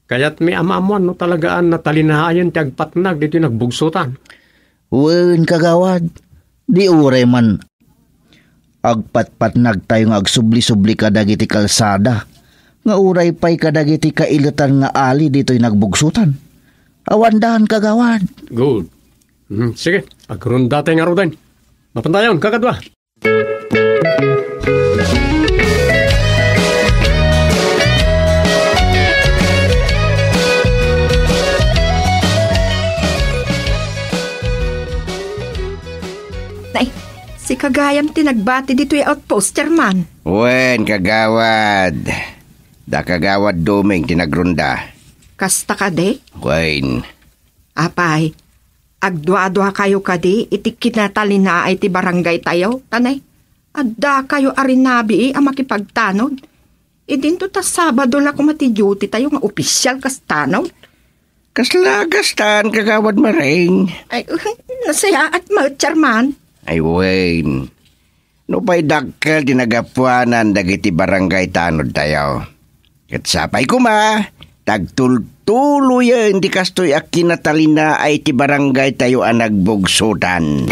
Kayatmi a maammuan no talagaan natalinaen ti agpatnag ditoy nagbugsotan. Wen, Kagawad. Di uray man agpatpatnagtayo nga agsubli-subli kadagiti kalsada, nga uray pay kadagiti kailetan nga ali ditoy nagbugsotan. Awandan, Kagawad. Good. Hmm, sige, agrondatay ngaruden. Mapantayon, kakadua. Nay, sika gayam ti nagbati ditoy outpost, Chairman. Wen, Kagawad. Da Kagawad Doming ti nagronda. Kasta kadi? Wen. Apay, agdua-duakayo kadi iti kinatalinaay ti barangaytayo, ta nay, addakayo a rinabii a makipagtanod. Idinto ta Sabado la koma ti duty tayo nga opisyal kas tanod. Kasla kastan, Kagawad Maring? Ay, nasayaat met, Chairman. Ay, wen. Nupay dakkel ti nagapuanan dagiti barangay tanodtayo. Ket sapay koma, tagtultuloyen ti kastoy a kinatalinaay ti barangaytayo a nagbugsotan.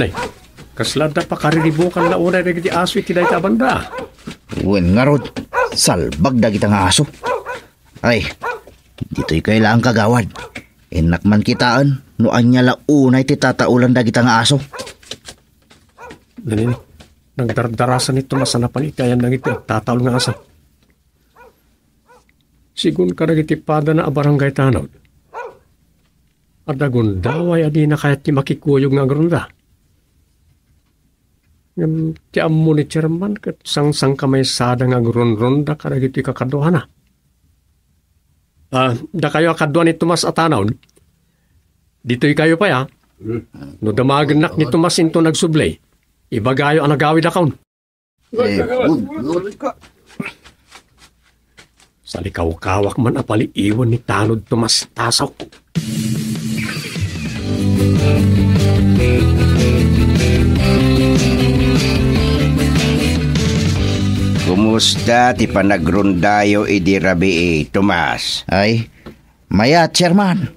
Nay, kasla adda pakariribukan la unay dagiti aso iti dayta a banda. Wen ngarud, salbag dagita nga aso. Ay, ditoy kay laeng, Kagawad. Innak man kitaen no ania la unay ti tataolan dagita nga aso. Nani, Nagdardarasan ni Tomas a napan iti ayan dagiti agtataul nga asaw. Sigun kadagiti padana a barangay tanod, adda gundaway a dina kayat ti makikuyog nga agrunda. Ngem ti ammo ni Chairman ket sangsangkamaysada nga agrunrunda kadagiti kakaduana. Ah, dakayo a kadua ni Tomas a tanod, ditoy kayo pay, a. No damagennak ni Tomas inton agsubli, ibagayo a nagawidakon. Eh, good, good. Salikawkawak man a paliiwen ni Tanod Tomas Tasaw. Kumusta ti panagrundayo idi rabii, Tomas? Ay, mayat, Chairman.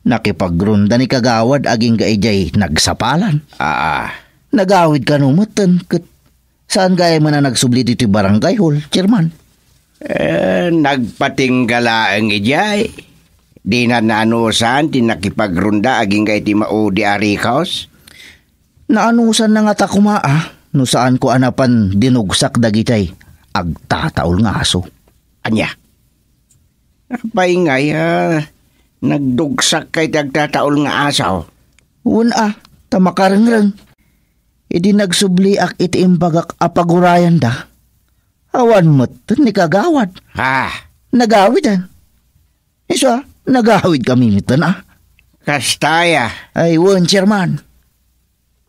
Nakipagrunda ni Kagawad agingga idiay nagsapalan. Aa. Nagawid kano metten ket saan gayam a nagsubli ditoy barangay hall, Chairman. Eh, nagpatingga laeng idiay. Dina naanusan ti nakipagrunda agingga iti maudi a rikos? Naanusanna ngata koma, a, no saanko a napan dinugsak dagitay agtataul nga aso. Ania? Apay ngay a nagdugsak kay ti agtataul nga aso? Wen a, ta makarengreng. Idi nagsubliak iti imbagak a pagurayanda, awan met ni Kagawad. Ha? Nagawiden. Isu a, nagawid kami metten a. Kasta aya? Ay, wen, Chairman.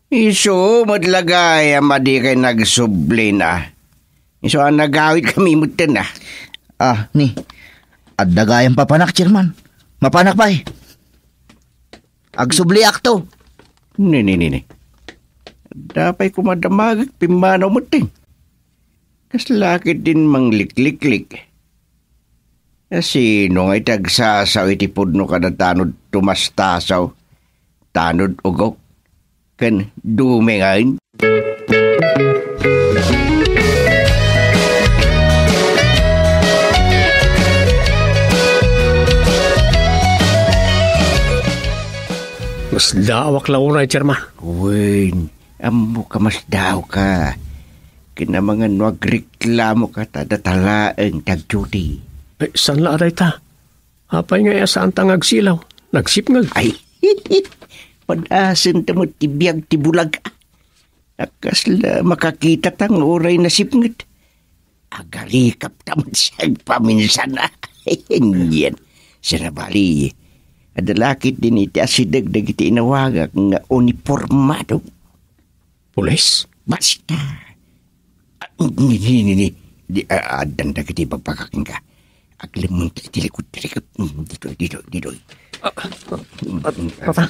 Isu met la gayam a dikay nagsubli na. Isu a nagawid kami metten a. Ah, ni, adda gayam papanak, Chairman. Mapanak pay. Agsubliakto. Ni, ni, ni, ni. Adda pay koma damagek pimmanaw metten. Kasla ketdin manglikliklik. Sino nga iti agsasao iti pudno kada Tanod Tomas Tasaw, Tanod Ugok, ken Dumengan? Masdaawak la unay, Chairman. Wen, ammo ka masdaawka. Ken amangan no agreklamoka ta data laeng ti agduty. Ay, saan la a dayta? Apay nga saanta nga agsilaw? Nagsipngeg. Ay, padasenta met ti biag ti bulag. Kasla makakitata nga uray nasipnget. Agarikapta met siya agpaminsan a. Yan. Sana bali, adda la ketdin iti asideg dagiti inawagak nga unipormado. Pulis? Basta. Ah, ni, ni, ni, ni. Di, ah, addan dagiti bagbagak nga. Aglemmeng iti likod, iti likod. Mm, ditoy, ditoy, ditoy. Ah, ah, Papa.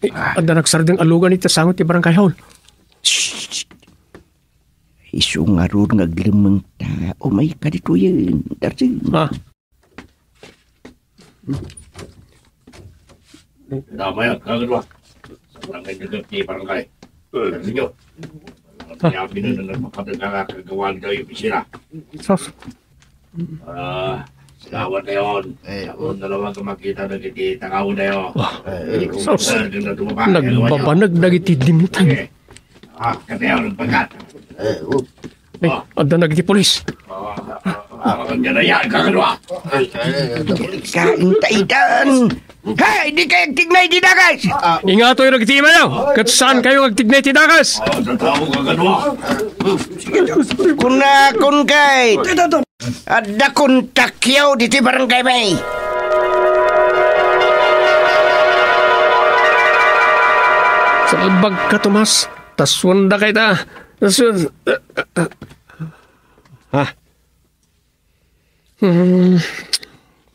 Eh, adda nagsardeng a lugan iti sango ti barangay hall. Shh! Isu ngarud nga aglemmeng ta. Umayka ditoyen, Darcy. Ah. Damay, ah, kagad ba? Sa barangay, kagad ti barangay. Eh, sige. Ang yabi na lang makapagkakagawa nito yung opisina. Sus. Ah, salamat na yun. Eh, ako na lang ang makita na kiti takaw na yun. Ah, eh, Sus. Nagbabanag dagiti dimitan. Eh, Ah, katayo, nagpagat. Eh, oh. Ay, adda nagiti pulis. Ah, ah, ah, ah, yan na yan, kakadwa. Ay, ay, ay, ay. Kain ta itan. Hey, di kayo agtignay ti dagas! Ah. Ingatoy dagiti imayo, ket saan kayo agtignay ti dagas? Ah, sa tao, kakadwa. Kunakon kay. Adda kontakyo ditoy barangay mi. Salbag ka, Tomas. Tasuanda kayta. Tasu-, ha? Hmm.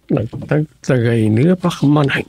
Nagtagtagay ni Pakmanay.